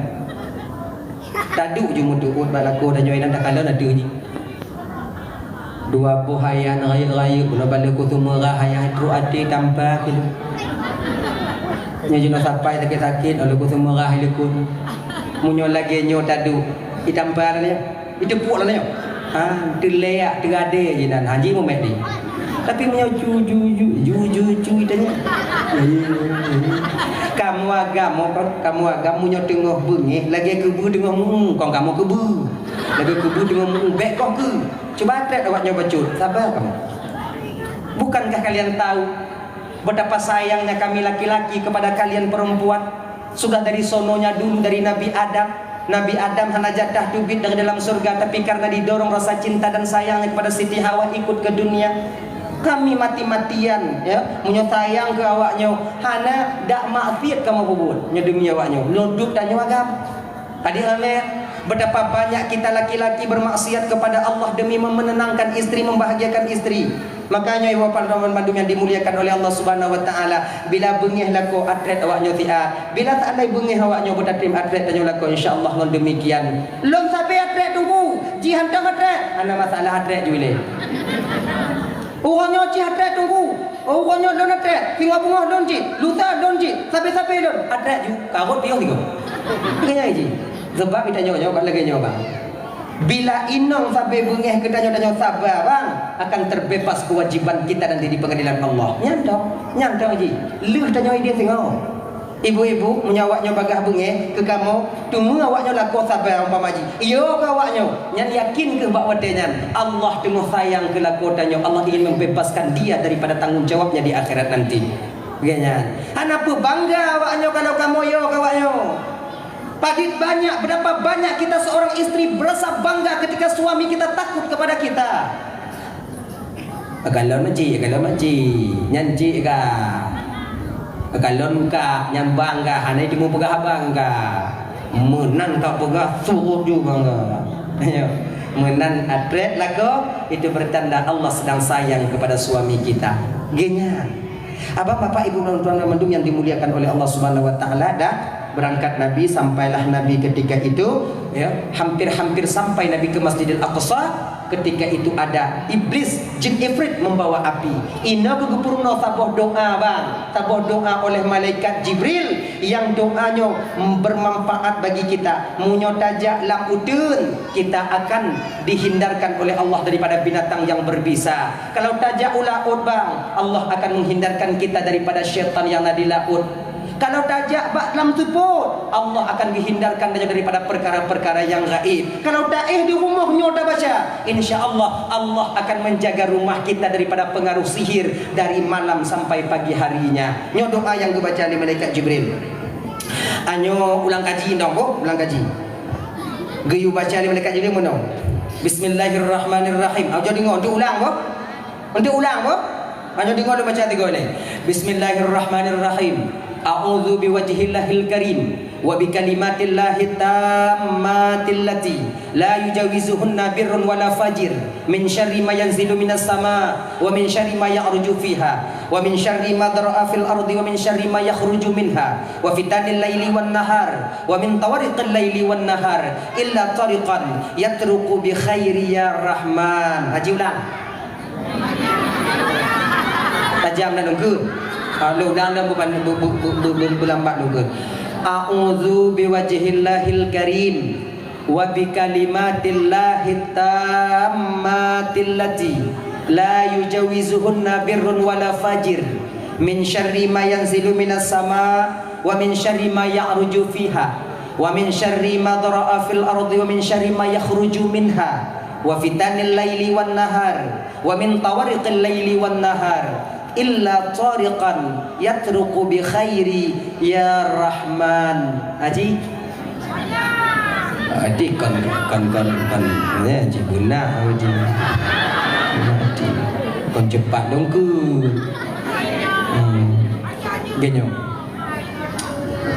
Taduek ju meutuot bak lakoe tanyoe inong takalon ateueh jih. Dua boh ayah rayeuk-rayeuk, bunoe bak leukoe seumeurah ayah trok até tampa keu lôn. Nyoe jinoe sapai sakét-sakét, leukoe seumeurah leukoe. Meunyoe lagèe nyoe taduek, itampa lôn nyoe. Iteupuek lôn nyoe. Ha, teulèyak, teuadé jinan, ha, ji mumet di. Tapi meunyoe ju, ju, ju, ju, ju, ju, itanya. Kamoe agam, kon, kamoe agam meunyoe teungoh beungéh, lagèe keubeue teungoh mueng, kon kamoe keubeue. Lagèe keubeue teungoh mueng, bèk koh keu. Cuba trép awak nyoe bacut, saba kamoe. Bukankah kalian tahu betapa sayangnya kami laki-laki kepada kalian perempuan? Sudah dari sononya dulu dari Nabi Adam. Nabi Adam hana jatah teubiet dari dalam surga, tapi karena didorong rasa cinta dan sayangnya kepada Siti Hawa ikut ke dunia. Kami mati-matian, ya, meunyoe sayang keu awak nyoe, hana dak maksiat kamoe peubuet. Nyoe demi awak nyoe, lôn duek tanyoe agam. Adik ramé, betapa banyak kita laki-laki bermaksiat kepada Allah demi memenenangkan istri, membahagiakan istri. Makanya ibu bapak teman bandum yang dimuliakan oleh Allah Subhanahu wa taala, bila beungéh lakoe atrét awak nyoe siat, bila seandai beungéh awak nyoe beutatrém atrét tanyoe lakoe, insya Allah ngon demikian. Lôn sabe atrét teungku, jih hantom atrét, hana masalah atrét ju ilée. Uroe nyoe jih atrét teungku, uroe nyoe lôn atrét, singoh beungoh lôn jih, lusa lôn jih, sabe-sabe lôn atrét ju, karot piôh sigoe. Lagée nyan jih. Sebab geutanyoe nyoe kon lagée nyoe bang. Bila inong sabe beungéh geutanyoe, tanyoe saba bang, akan terbebas kewajiban kita nanti di pengadilan Allah. Nyan toh, nyan toh jih. Lheueh tanyoe idéh singoh. Ibu-ibu, meunyoe awak nyoe bagaih beungéh keu kamoe, teuma awak nyoe lakoe saba umpama jih. Iyo keu awak nyoe, nyan yakin keuh bak watée nyan, Allah teungoh sayang keu lakoe tanyoe, Allah ingin membebaskan dia daripada tanggung jawabnya di akhirat nanti. Lagée nyan. Hana peue bangga awak nyoe kalau kamoe yo keu awak nyoe. Padit banyak, berapa banyak kita seorang istri berasa bangga ketika suami kita takut kepada kita. Akalon cik, akalon cik, nyan cik ka. Akalon ka, nyan bang ka, hana teumeupeugah abang ka. Meunan ka peugah suruh ju bang ka. Ayo. Meunan atrét lakoe, itu bertanda Allah sedang sayang kepada suami kita. Geuhnyan. Abang, bapak, ibu, dan tuan-tuan mandum yang dimuliakan oleh Allah Subhanahu wa taala, dah berangkat Nabi, sampailah Nabi ketika itu, ya, hampir-hampir sampai Nabi ke Masjidil Aqsa. Ketika itu ada iblis, jin ifrit membawa api. Inoe geupeurunoe saboh doa, bang. Saboh doa oleh malaikat Jibril yang doa nyoe bermanfaat bagi kita. Meunyoe tajak lam uteuen, kita akan dihindarkan oleh Allah daripada binatang yang berbisa. Kalau tajak u laôt, bang, Allah akan menghindarkan kita daripada syaitan yang na di laôt. Kalau tajak bak lam seupôt, Allah akan menghindarkan daripada perkara-perkara yang gaib. Kalau taéh di rumoh nyoe tabaca, insya Allah, Allah akan menjaga rumah kita daripada pengaruh sihir dari malam sampai pagi harinya. Nyoe doa yang geubaca lé malaikat Jibril. Anyoe ulang kaji dong, boh, ulang kaji. Geuyue baca lé malaikat Jibril meunoe. Bismillahirrahmanirrahim. Ayo deungoe, untuk ulang, boh. Untuk ulang, boh. Anyoe deungoe lôn baca tiga kali. Bismillahirrahmanirrahim. A'udzu biwajhillahil karim wa bikalimatillahit tammatil lati la yujawizuhunna birrun wala fajir, min syarri ma yanzilu minas sama, wa min syarri ma ya'ruju fiha, wa min syarri ma dhara'a fil ardi, wa min syarri ma yakhruju minha, wa fitanil laili wan nahar, wa min tawariqil laili wan nahar, illa tariqan yatruqu bi khairi ya Rahman. Haji ulang. Tajam dan lungkut. Ha, lôn ulang dan bu-, bu-, bu-, bu-, bu-, bu-, beulambat lungkut. A'udzu biwajhillahil karim wa bikalimatillahit tammatil lati la yujawizuhunna birrun wala fajir, min syarri ma yanzilu minas sama, wa min syarri ma ya'ruju fiha, wa min syarri ma dhara'a fil ardi, wa min syarri ma yakhruju minha, wa fitanil laili wan nahar, wa min tawariqil laili wan nahar, illa tariqan yatruqu bi khairi ya Rahman. Haji? Haji kon, kon, kon, kon, ya, Haji beuna, Haji. Haji. Kon cepat dong ke. Hmm. Genyo.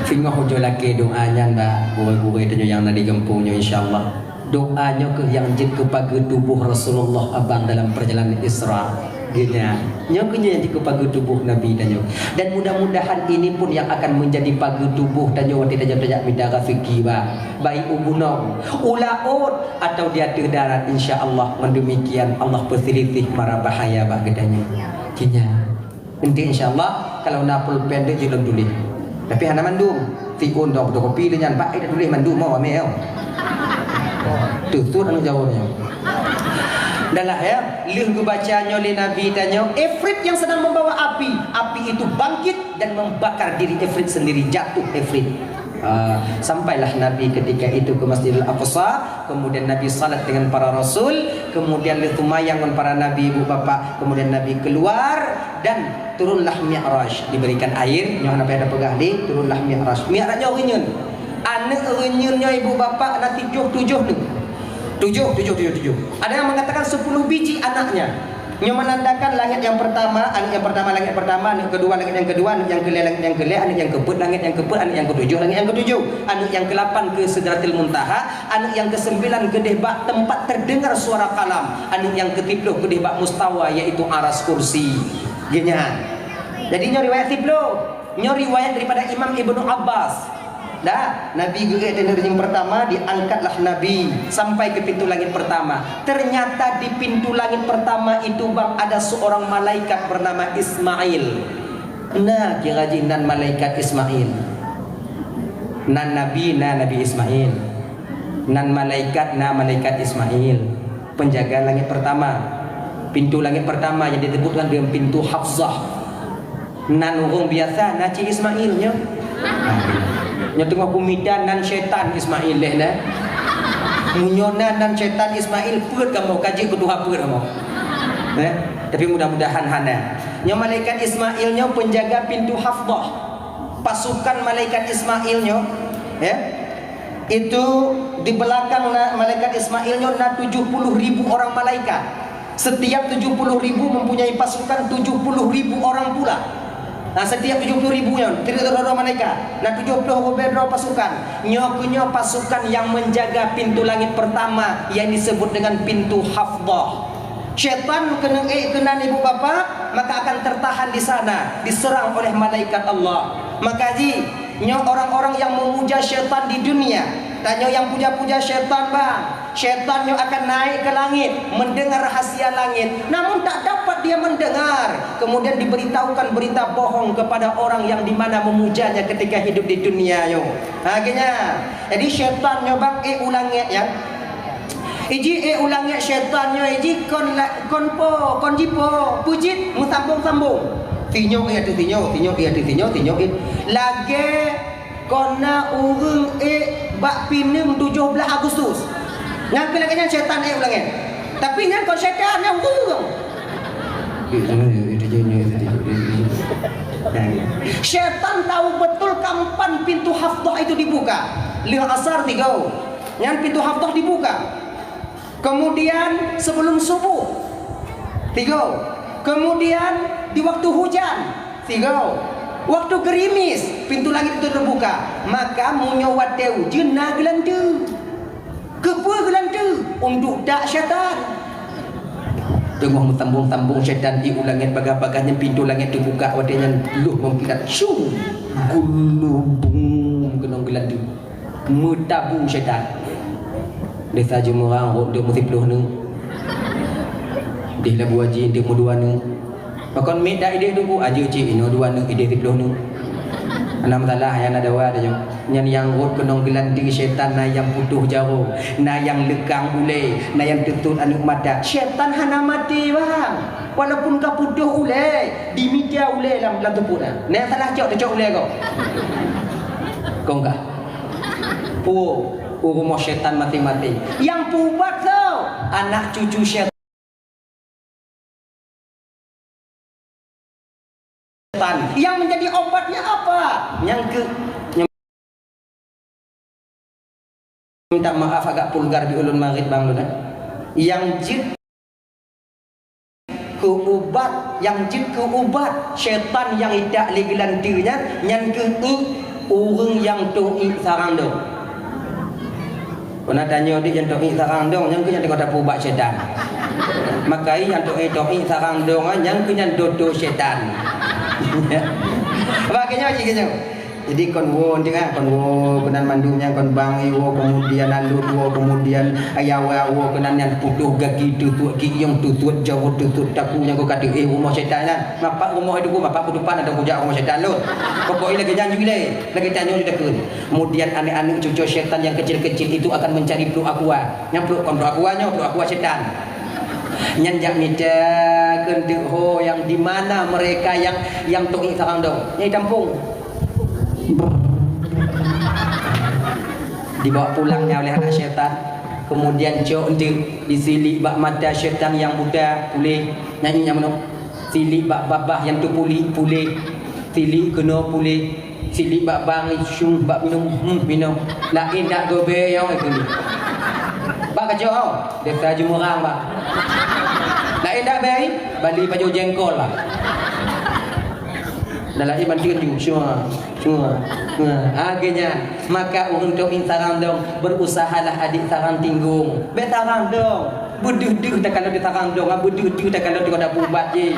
Singoh ujoe lakée doa nyan bak gurée-gurée tanyoe nyang na di gampông nyoe, insya Allah. Doa nyoe keuh nyang jeuet keu pageue tuboh Rasulullah abang dalam perjalanan Isra. Geuhnyan. Nyoe keuh nyang jeuet keu pageue tuboh Nabi tanyoe. Dan mudah-mudahan ini pun yang akan menjadi pageue tuboh tanyoe watée tanyoe tajak mita raseuki, bak. Baik u gunong, u laôt, atau di ateueh darat, insya Allah. Mandum mikian Allah peuseulisieh mara bahaya bak geutanyoe. Geuhnyan. Enti insya Allah, kalau na pulpen deuh jeuet lôn tuléh. Tapi hana mandum. Siôn dong fotokopi lé nyan, bak ai tuléh mandum, mau amé, yo. Tuh, tuh anu jawab nyoe. Dah lah, ya, lheueh geubaca nyoe lé Nabi tanyoe, Ifrit yang sedang membawa api. Api itu bangkit dan membakar diri Ifrit sendiri, jatuh Ifrit. Ah, sampailah Nabi ketika itu ke Masjidil Aqsa, kemudian Nabi salat dengan para rasul, kemudian lheueh seumayang ngon para nabi, ibu bapak, kemudian Nabi keluar dan turunlah Mi'raj, diberikan air, nyoe hana payah tapeugah lé, turunlah Mi'raj. Mi'raj nyoe reunyeun. Aneuk reunyeun nyoe, ibu bapak, na tujoh, tujoh nyoe. Tujoh, tujoh, tujoh, tujoh. Ada yang mengatakan sepuluh biji anaknya. Nyoe menandakan langit yang pertama, aneuk yang pertama langit pertama, aneuk kedua langit yang kedua, aneuk yang kelhèe langit yang kelhèe, aneuk yang keupeuet langit yang keupeuet, aneuk yang ketujoh langit yang ketujoh, aneuk yang kelapan ke Sidratil Muntaha, aneuk yang kesembilan keudeh bak tempat terdengar suara kalam, aneuk yang kesiploh keudeh bak mustawa, yaitu aras kursi. Geuhnyan. Jadi nyoe riwayat siploh. Nyoe riwayat daripada Imam Ibnu Abbas. Dah, Nabi geuék teuneuh reunyeun pertama, diangkatlah Nabi sampai ke pintu langit pertama. Ternyata di pintu langit pertama itu, bang, ada seorang malaikat bernama Ismail. Na kira jih nan malaikat Ismail. Nan Nabi, na Nabi Ismail. Nan malaikat, na malaikat Ismail. Penjaga langit pertama. Pintu langit pertama yang disebutkan dengan pintu Hafzah. Nan ureuëng biasa na cit Ismail nyoe. Nyoe teungoh kumita nan syaitan Ismail leh na. Meunyoe na nan syaitan Ismail, peuet kamoe, ka jeuet keu tuha peuet kamoe. Eh, tapi mudah-mudahan hana. Nyoe malaikat Ismail nyoe penjaga pintu Hafzah. Pasukan malaikat Ismail nyoe, ya. Itu di belakang na-, malaikat Ismail nyoe na tujuh puluh ribu orang malaikat. Setiap tujuh puluh ribu mempunyai pasukan tujuh puluh ribu orang pula. Nah, setiap tujuh puluh ribu nyan, tidak ada malaikat. Nah, tujuh puluh ribu pasukan. Nyoe keuh nyoe pasukan yang menjaga pintu langit pertama yang disebut dengan pintu Hafzah. Syaitan keuneuk ék keunan ibu bapak, maka akan tertahan di sana, diserang oleh malaikat Allah. Maka ji, nyoe orang-orang yang memuja syaitan di dunia, tanyoe nyang puja-puja syaitan, bang. Syaitan nyoe akan naik ke langit, mendengar rahasia langit, namun tak dapat dia mendengar. Kemudian diberitahukan berita bohong kepada orang yang di mana memujanya ketika hidup di dunia nyoe. Ha, geuhnyan. Jadi syaitan nyoe bang ék u langét nyan. Iji ék u langét syaitan nyoe, iji kon la-, kon po, kon jipo, peue jih meusambong-sambong. Sinyoe ék ateueh sinyoe, sinyoe ék ateueh sinyoe, sinyoe ék. Lagée Kon na ureuëng ék bak pineung tujoh blaih Agustus. Nyang keu lagée nyan syaitan ék u langét. Tapi nyan kon syaitan, nyan ureuëng. Syaitan tahu betul kapan pintu Hafdah itu dibuka. Lheueh asar tiga. Nyan pintu Hafdah dibuka. Kemudian sebelum subuh, tiga. Kemudian di waktu hujan, tiga. Waktu gerimis, pintu langit itu terbuka. Maka meunyoe watée ujeuen na geulanteue. Keupeue geulanteue? Untuk dak syaitan. Teungoh meusambong-sambong syaitan di u langét bagah-bagah nyan, pintu langét teubuka watée nyan, lheueh meukilat, syuh, gulubum keunong geulanteue. Meutabu syaitan. Desa Jeumurang rot deuek meusiplôh neuk. Deh Labu Aji deuek meudua neuk. Pakon miet dak ideh Teungku, ajeuk cit inoe dua neuk ideh siplôh neuk. Hana masalah, nyan na dawa tanyoe. Nyan nyang rot keunong geulanteue syaitan, na nyang putôh jaroe, na nyang leukang ulée, na nyang teutot aneuk mata. Syaitan hana maté, bang. Walaupun ka putôh ulée, dimita ulée lam, lam teupot na. Na nyang salah cok, teucok ulée gob. Kong kah? Puwoe u rumoh syaitan maséng-maséng. Nyang peuubat soe? Anak cucu syaitan. Nyang menjadi obatnya apa? Nyang keu-, nyang, minta maaf agak vulgar di ulôn marit bang lôn, eh. Nyang jeuet keu ubat, nyang jeuet keu ubat syaitan nyang idak lé geulanteue nyan, nyan keuh ié Ureuëng nyang toh iek sarang dong. Kona tanyoe di nyang toh iek sarang dong, nyang keuh nyang teuka tapeuubat syaitan. Makai nyang toh iek, toh iek sarang dong, nyang keuh nyang dodo syaitan. Bak keunyoe cit keunyoe. Jadi kon woe teuka, kon woe keunan mandum nyang kon bang iwoe, kemudian alut woe, kemudian ayawa woe keunan nyan putôh gaki, tutuek kiyong, tutuek jaweueb, tutuek taku nyang kon ka teuéh rumoh syaitan nyan. Mapak rumoh itu ku, mapak kutupan atau kujak rumoh syaitan lôn. Pokok lagée nyan ju ilée, lagée tanyoe ju takheun. Kemudian aneuk-aneuk cuco syaitan yang kecil-kecil itu akan mencari pluek aqua. Nyang pluek kon pluek aqua nyoe, pluek aqua syaitan. Nyan jak mita keunteuk ho yang di mana mereka yang, yang toh iek sarang dong. Nyang tampung. Dibawa pulangnya oleh anak syaitan. Kemudian cok enteuk disiliek bak mata syaitan yang buta, puléh. Nyan nyang meunoe. Siliek bak babah nyang teupuléh, puléh. Siliek keunoe, puléh. Siliek bak bang, syueng bak minong, hmm, minong. Laén dak gobe nyang itu. Bak kacok, desa Jumurang, bak. Laén dak bei, bali pajoh jengkol, bak. Dan laén bantuan ju, syueng. Semua. Ha, ha, akhirnya, maka ureuëng toh iek sarang dong, berusahalah adik sarang tinggong. Bék sarang dong. Beudeuh-deuh takalon di sarang dong, ha, beudeuh-deuh takalon di kota pubat jih.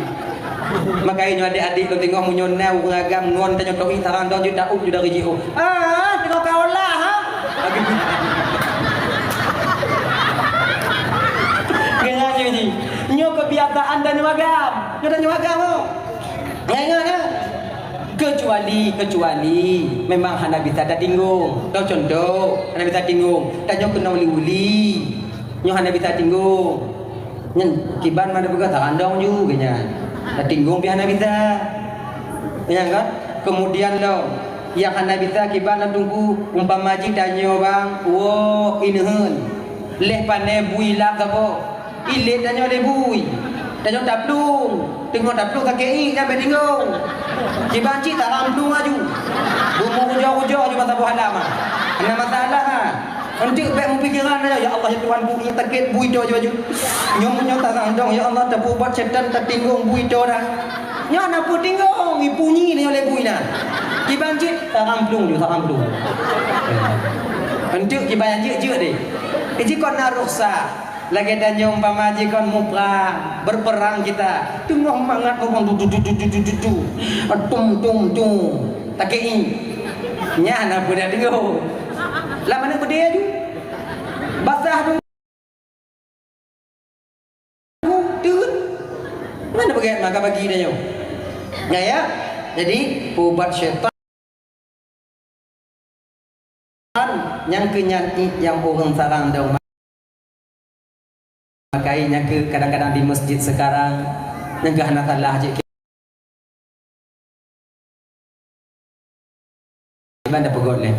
Maka nyoe adik-adik lôn teungoh meunyoe na ureuëng agam ngon tanyoe toh iek sarang dong, jeuet taôt ju dari jiôh. Ah, teungoh ka olah, ha? Keunan nyoe jih. Nyoe kebiasaan tanyoe agam. Nyoe tanyoe agam, ho. Ingat, ha? Kecuali, kecuali memang hana bisa tatinggong. Tau contoh, hana bisa tinggong. Tanyoe keunong uli-uli. Nyoe hana bisa tinggong. Nyan, kiban mana peugah, tarandong ju, geuh nyan. Tatinggong pih hana bisa. Nyan kan? Kemudian lom, nyang hana bisa kiban lom teungku, umpama jih tanyoe bang, woe ineuheun. Leh pane bui lap saboh. Ilét tanyoe lé bui. Tanyoe taplueng. Teungoh taplueng sakét iek nyan bék tinggong. Kiban cit tarang plueng aju. Beumeurujoh-rujoh aju masa boh alam, ha. Hana masalah, ha. Enteuk bék meupikeran saja, "Ya Allah, ya Tuhanku, iek sakét bui toe aju." Nyoe meunyoe tarang dong, "Ya Allah, tapeuubat syaitan, tatinggong bui toe dah." Nyoe hana peue tinggong, ibunyi tanyoe lé bui na. Kiban cit tarang plueng ju, tarang plueng. Enteuk kiban nyang jeuet-jeuet deh. Iji kon na rukhsah. Lagée tanyoe umpama jih kon muprang, berperang kita. Teungoh mangat muprang, du, du, du. Tum, tum, tum. Sakét iek. Nyan na peue dak deungoe. Lam aneuk beudé aju. Basah tu. Teut. Mana bagai maka bagi tanyoe. Ya, ya. Jadi, peuubat syaitan. Nyang keu nyan iek nyang ureuëng sarang dong. Makai nyang keu kadang-kadang di masjid sekarang, nyang keu hana salah jih. Kiban tapeugot lé.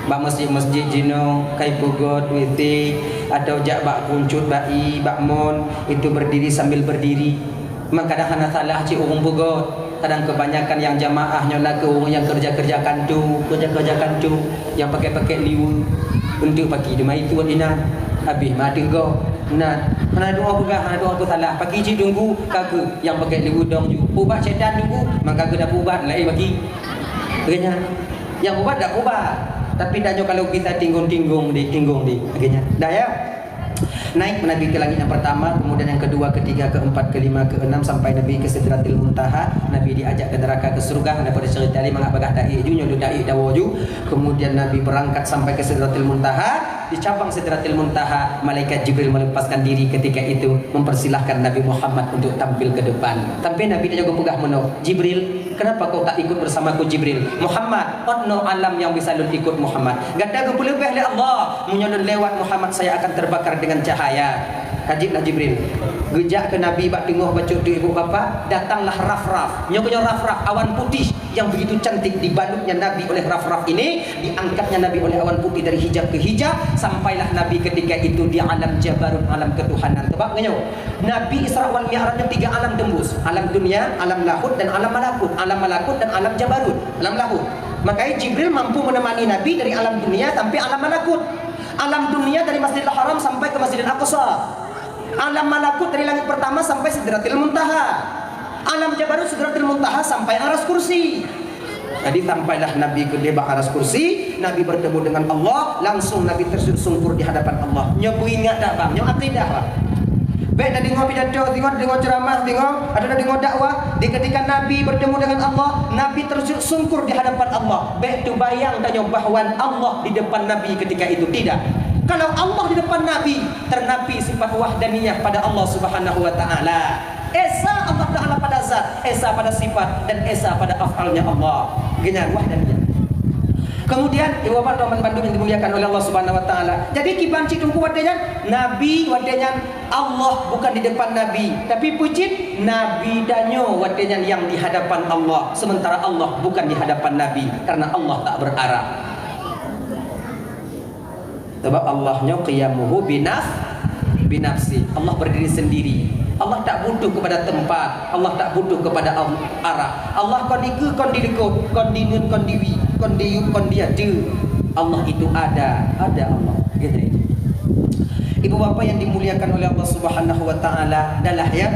Bak masjid-masjid jinoe kai peugot W C atau jak bak puncut bak i, bak mon, itu berdiri sambil berdiri. Memang kadang hana salah cit ureuëng peugot. Kadang kebanyakan nyang jamaah nyoe na kheueh ureuëng nyang keureuja-keureuja kantu, keureuja-keureuja kantu, nyang pakèk-pakèk liweue. Eunteuk paki teuma ituek inan, habéh ma teugok. Nah, hana dua peugah, hana dua peusalah. Paki cit teungku ka kheueh nyang pakèk liweue dong ju. Peuubat syaitan teungku, maka geuda peuubat laén paki. Akhirnya, nyang peuubat dak peuubat. Tapi tanyoe kalau bisa tinggong-tinggong deh, tinggong deh. Akhirnya, dah ya. Naik Nabi ke langit yang pertama, kemudian yang kedua, ketiga, keempat, kelima, keenam, sampai Nabi ke Sidratil Muntaha. Nabi diajak ke neraka, ke surga. Hana pada cerita lé mangat bagah taék ju, nyoe lôn taék dawa ju. Kemudian Nabi berangkat sampai ke Sidratil Muntaha. Di cabang Sidratil Muntaha, malaikat Jibril melepaskan diri ketika itu, mempersilahkan Nabi Muhammad untuk tampil ke depan. Sampai Nabi tanyoe geupeugah meunoe, "Jibril, kenapa kau tak ikut bersamaku, Jibril?" "Muhammad, ot noe alam nyang bisa lôn ikut, Muhammad. Gata geupeuleubeh lé Allah, meunyoe lôn lewat, Muhammad, saya akan terbakar dengan cahaya." Ka jeuet lah Jibril. Geujak keu Nabi bak teungoh bacut teuk ibu bapak, datanglah rafraf. Nyoe keuh nyoe rafraf, awan putih yang begitu cantik, dibalutnya Nabi oleh rafraf ini, diangkatnya Nabi oleh awan putih dari hijab ke hijab, sampailah Nabi ketika itu di alam jabarut, alam ketuhanan. Sebab nyoe, Nabi Isra wal Mi'raj nyoe tiga alam tembus. Alam dunia, alam lahut, dan alam malakut. Alam malakut dan alam jabarut, alam lahut. Makanya Jibril mampu menemani Nabi dari alam dunia sampai alam malakut. Alam dunia dari Masjidil Haram sampai ke Masjidil Aqsa. Alam malakut dari langit pertama sampai Sidratil Muntaha. Alam jabarut, Sidratil Muntaha sampai Aras Kursi. Jadi sampailah Nabi keudeh bak aras kursi, Nabi bertemu dengan Allah, langsung Nabi tersujud sungkur di hadapan Allah. Nyoe beuingat dak bang, nyoe akidah bang. Bèk tadeungoe pidato singoh, deungoe ceramah singoh, atau tadeungoe dakwah, di ketika Nabi bertemu dengan Allah, Nabi tersujud sungkur di hadapan Allah. Bèk teubayang tanyoe bahwa Allah di depan Nabi ketika itu, tidak. Kalau Allah di depan Nabi, ternafi sifat wahdaniyah pada Allah Subhanahu wa Ta'ala. Esa Allah Ta'ala pada zat, esa pada sifat, dan esa pada af'alnya Allah. Geunyan wahdaniyah. Kemudian, ibu bapak teman bandum yang dimuliakan oleh Allah Subhanahu wa Ta'ala. Jadi, kiban cit teungku watèe nyan, Nabi watèe nyan, Allah bukan di depan Nabi, tapi peue cit Nabi tanyoe watèe nyan yang di hadapan Allah, sementara Allah bukan di hadapan Nabi, karena Allah tak berarah. Sebab Allah nyoe qiyamuhu binaf-, binafsi. Allah berdiri sendiri. Allah tak butuh kepada tempat. Allah tak butuh kepada am-, arah. Allah kon dikeue, kon dilikot, kon dineut, kon diwi, kon diyueb, kon diateueh. Allah itu ada, ada Allah. Gitu itu. Ibu bapak yang dimuliakan oleh Allah Subhanahu wa Ta'ala, adalah ya,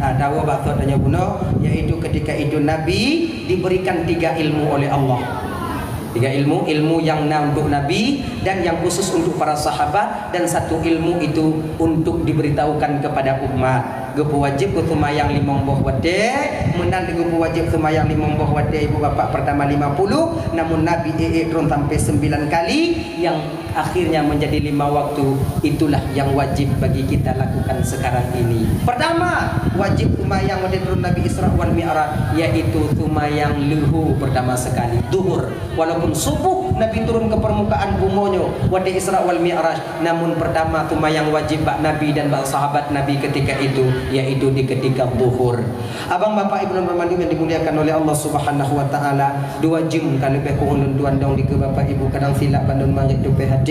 ha, dawa bak tanyoe bunoe, yaitu ketika itu Nabi diberikan tiga ilmu oleh Allah. Tiga ilmu, ilmu yang na untuk Nabi dan yang khusus untuk para sahabat, dan satu ilmu itu untuk diberitahukan kepada umat. Geupeuwajéb keu seumayang limong boh watèe, meunan geupeuwajéb seumayang limong boh watèe ibu bapak pertama lima puluh, namun Nabi ék-ék tron sampai sembilan kali, yang akhirnya menjadi lima waktu, itulah yang wajib bagi kita lakukan sekarang ini. Pertama, wajib seumayang watèe turun Nabi Isra wal Mi'raj, yaitu seumayang leuhô pertama sekali, zuhur. Walaupun subuh Nabi turun ke permukaan bumoe nyoe, watèe Isra wal Mi'raj, namun pertama seumayang wajib bak Nabi dan bak sahabat Nabi ketika itu, yaitu di ketika zuhur. Abang bapak ibu dan bandum yang dimuliakan oleh Allah Subhanahu wa Ta'ala, dua jeuem ka leubeh kurang lôn tuan dong dikeue bapak ibu, kadang silap bandum mangat tupéh até.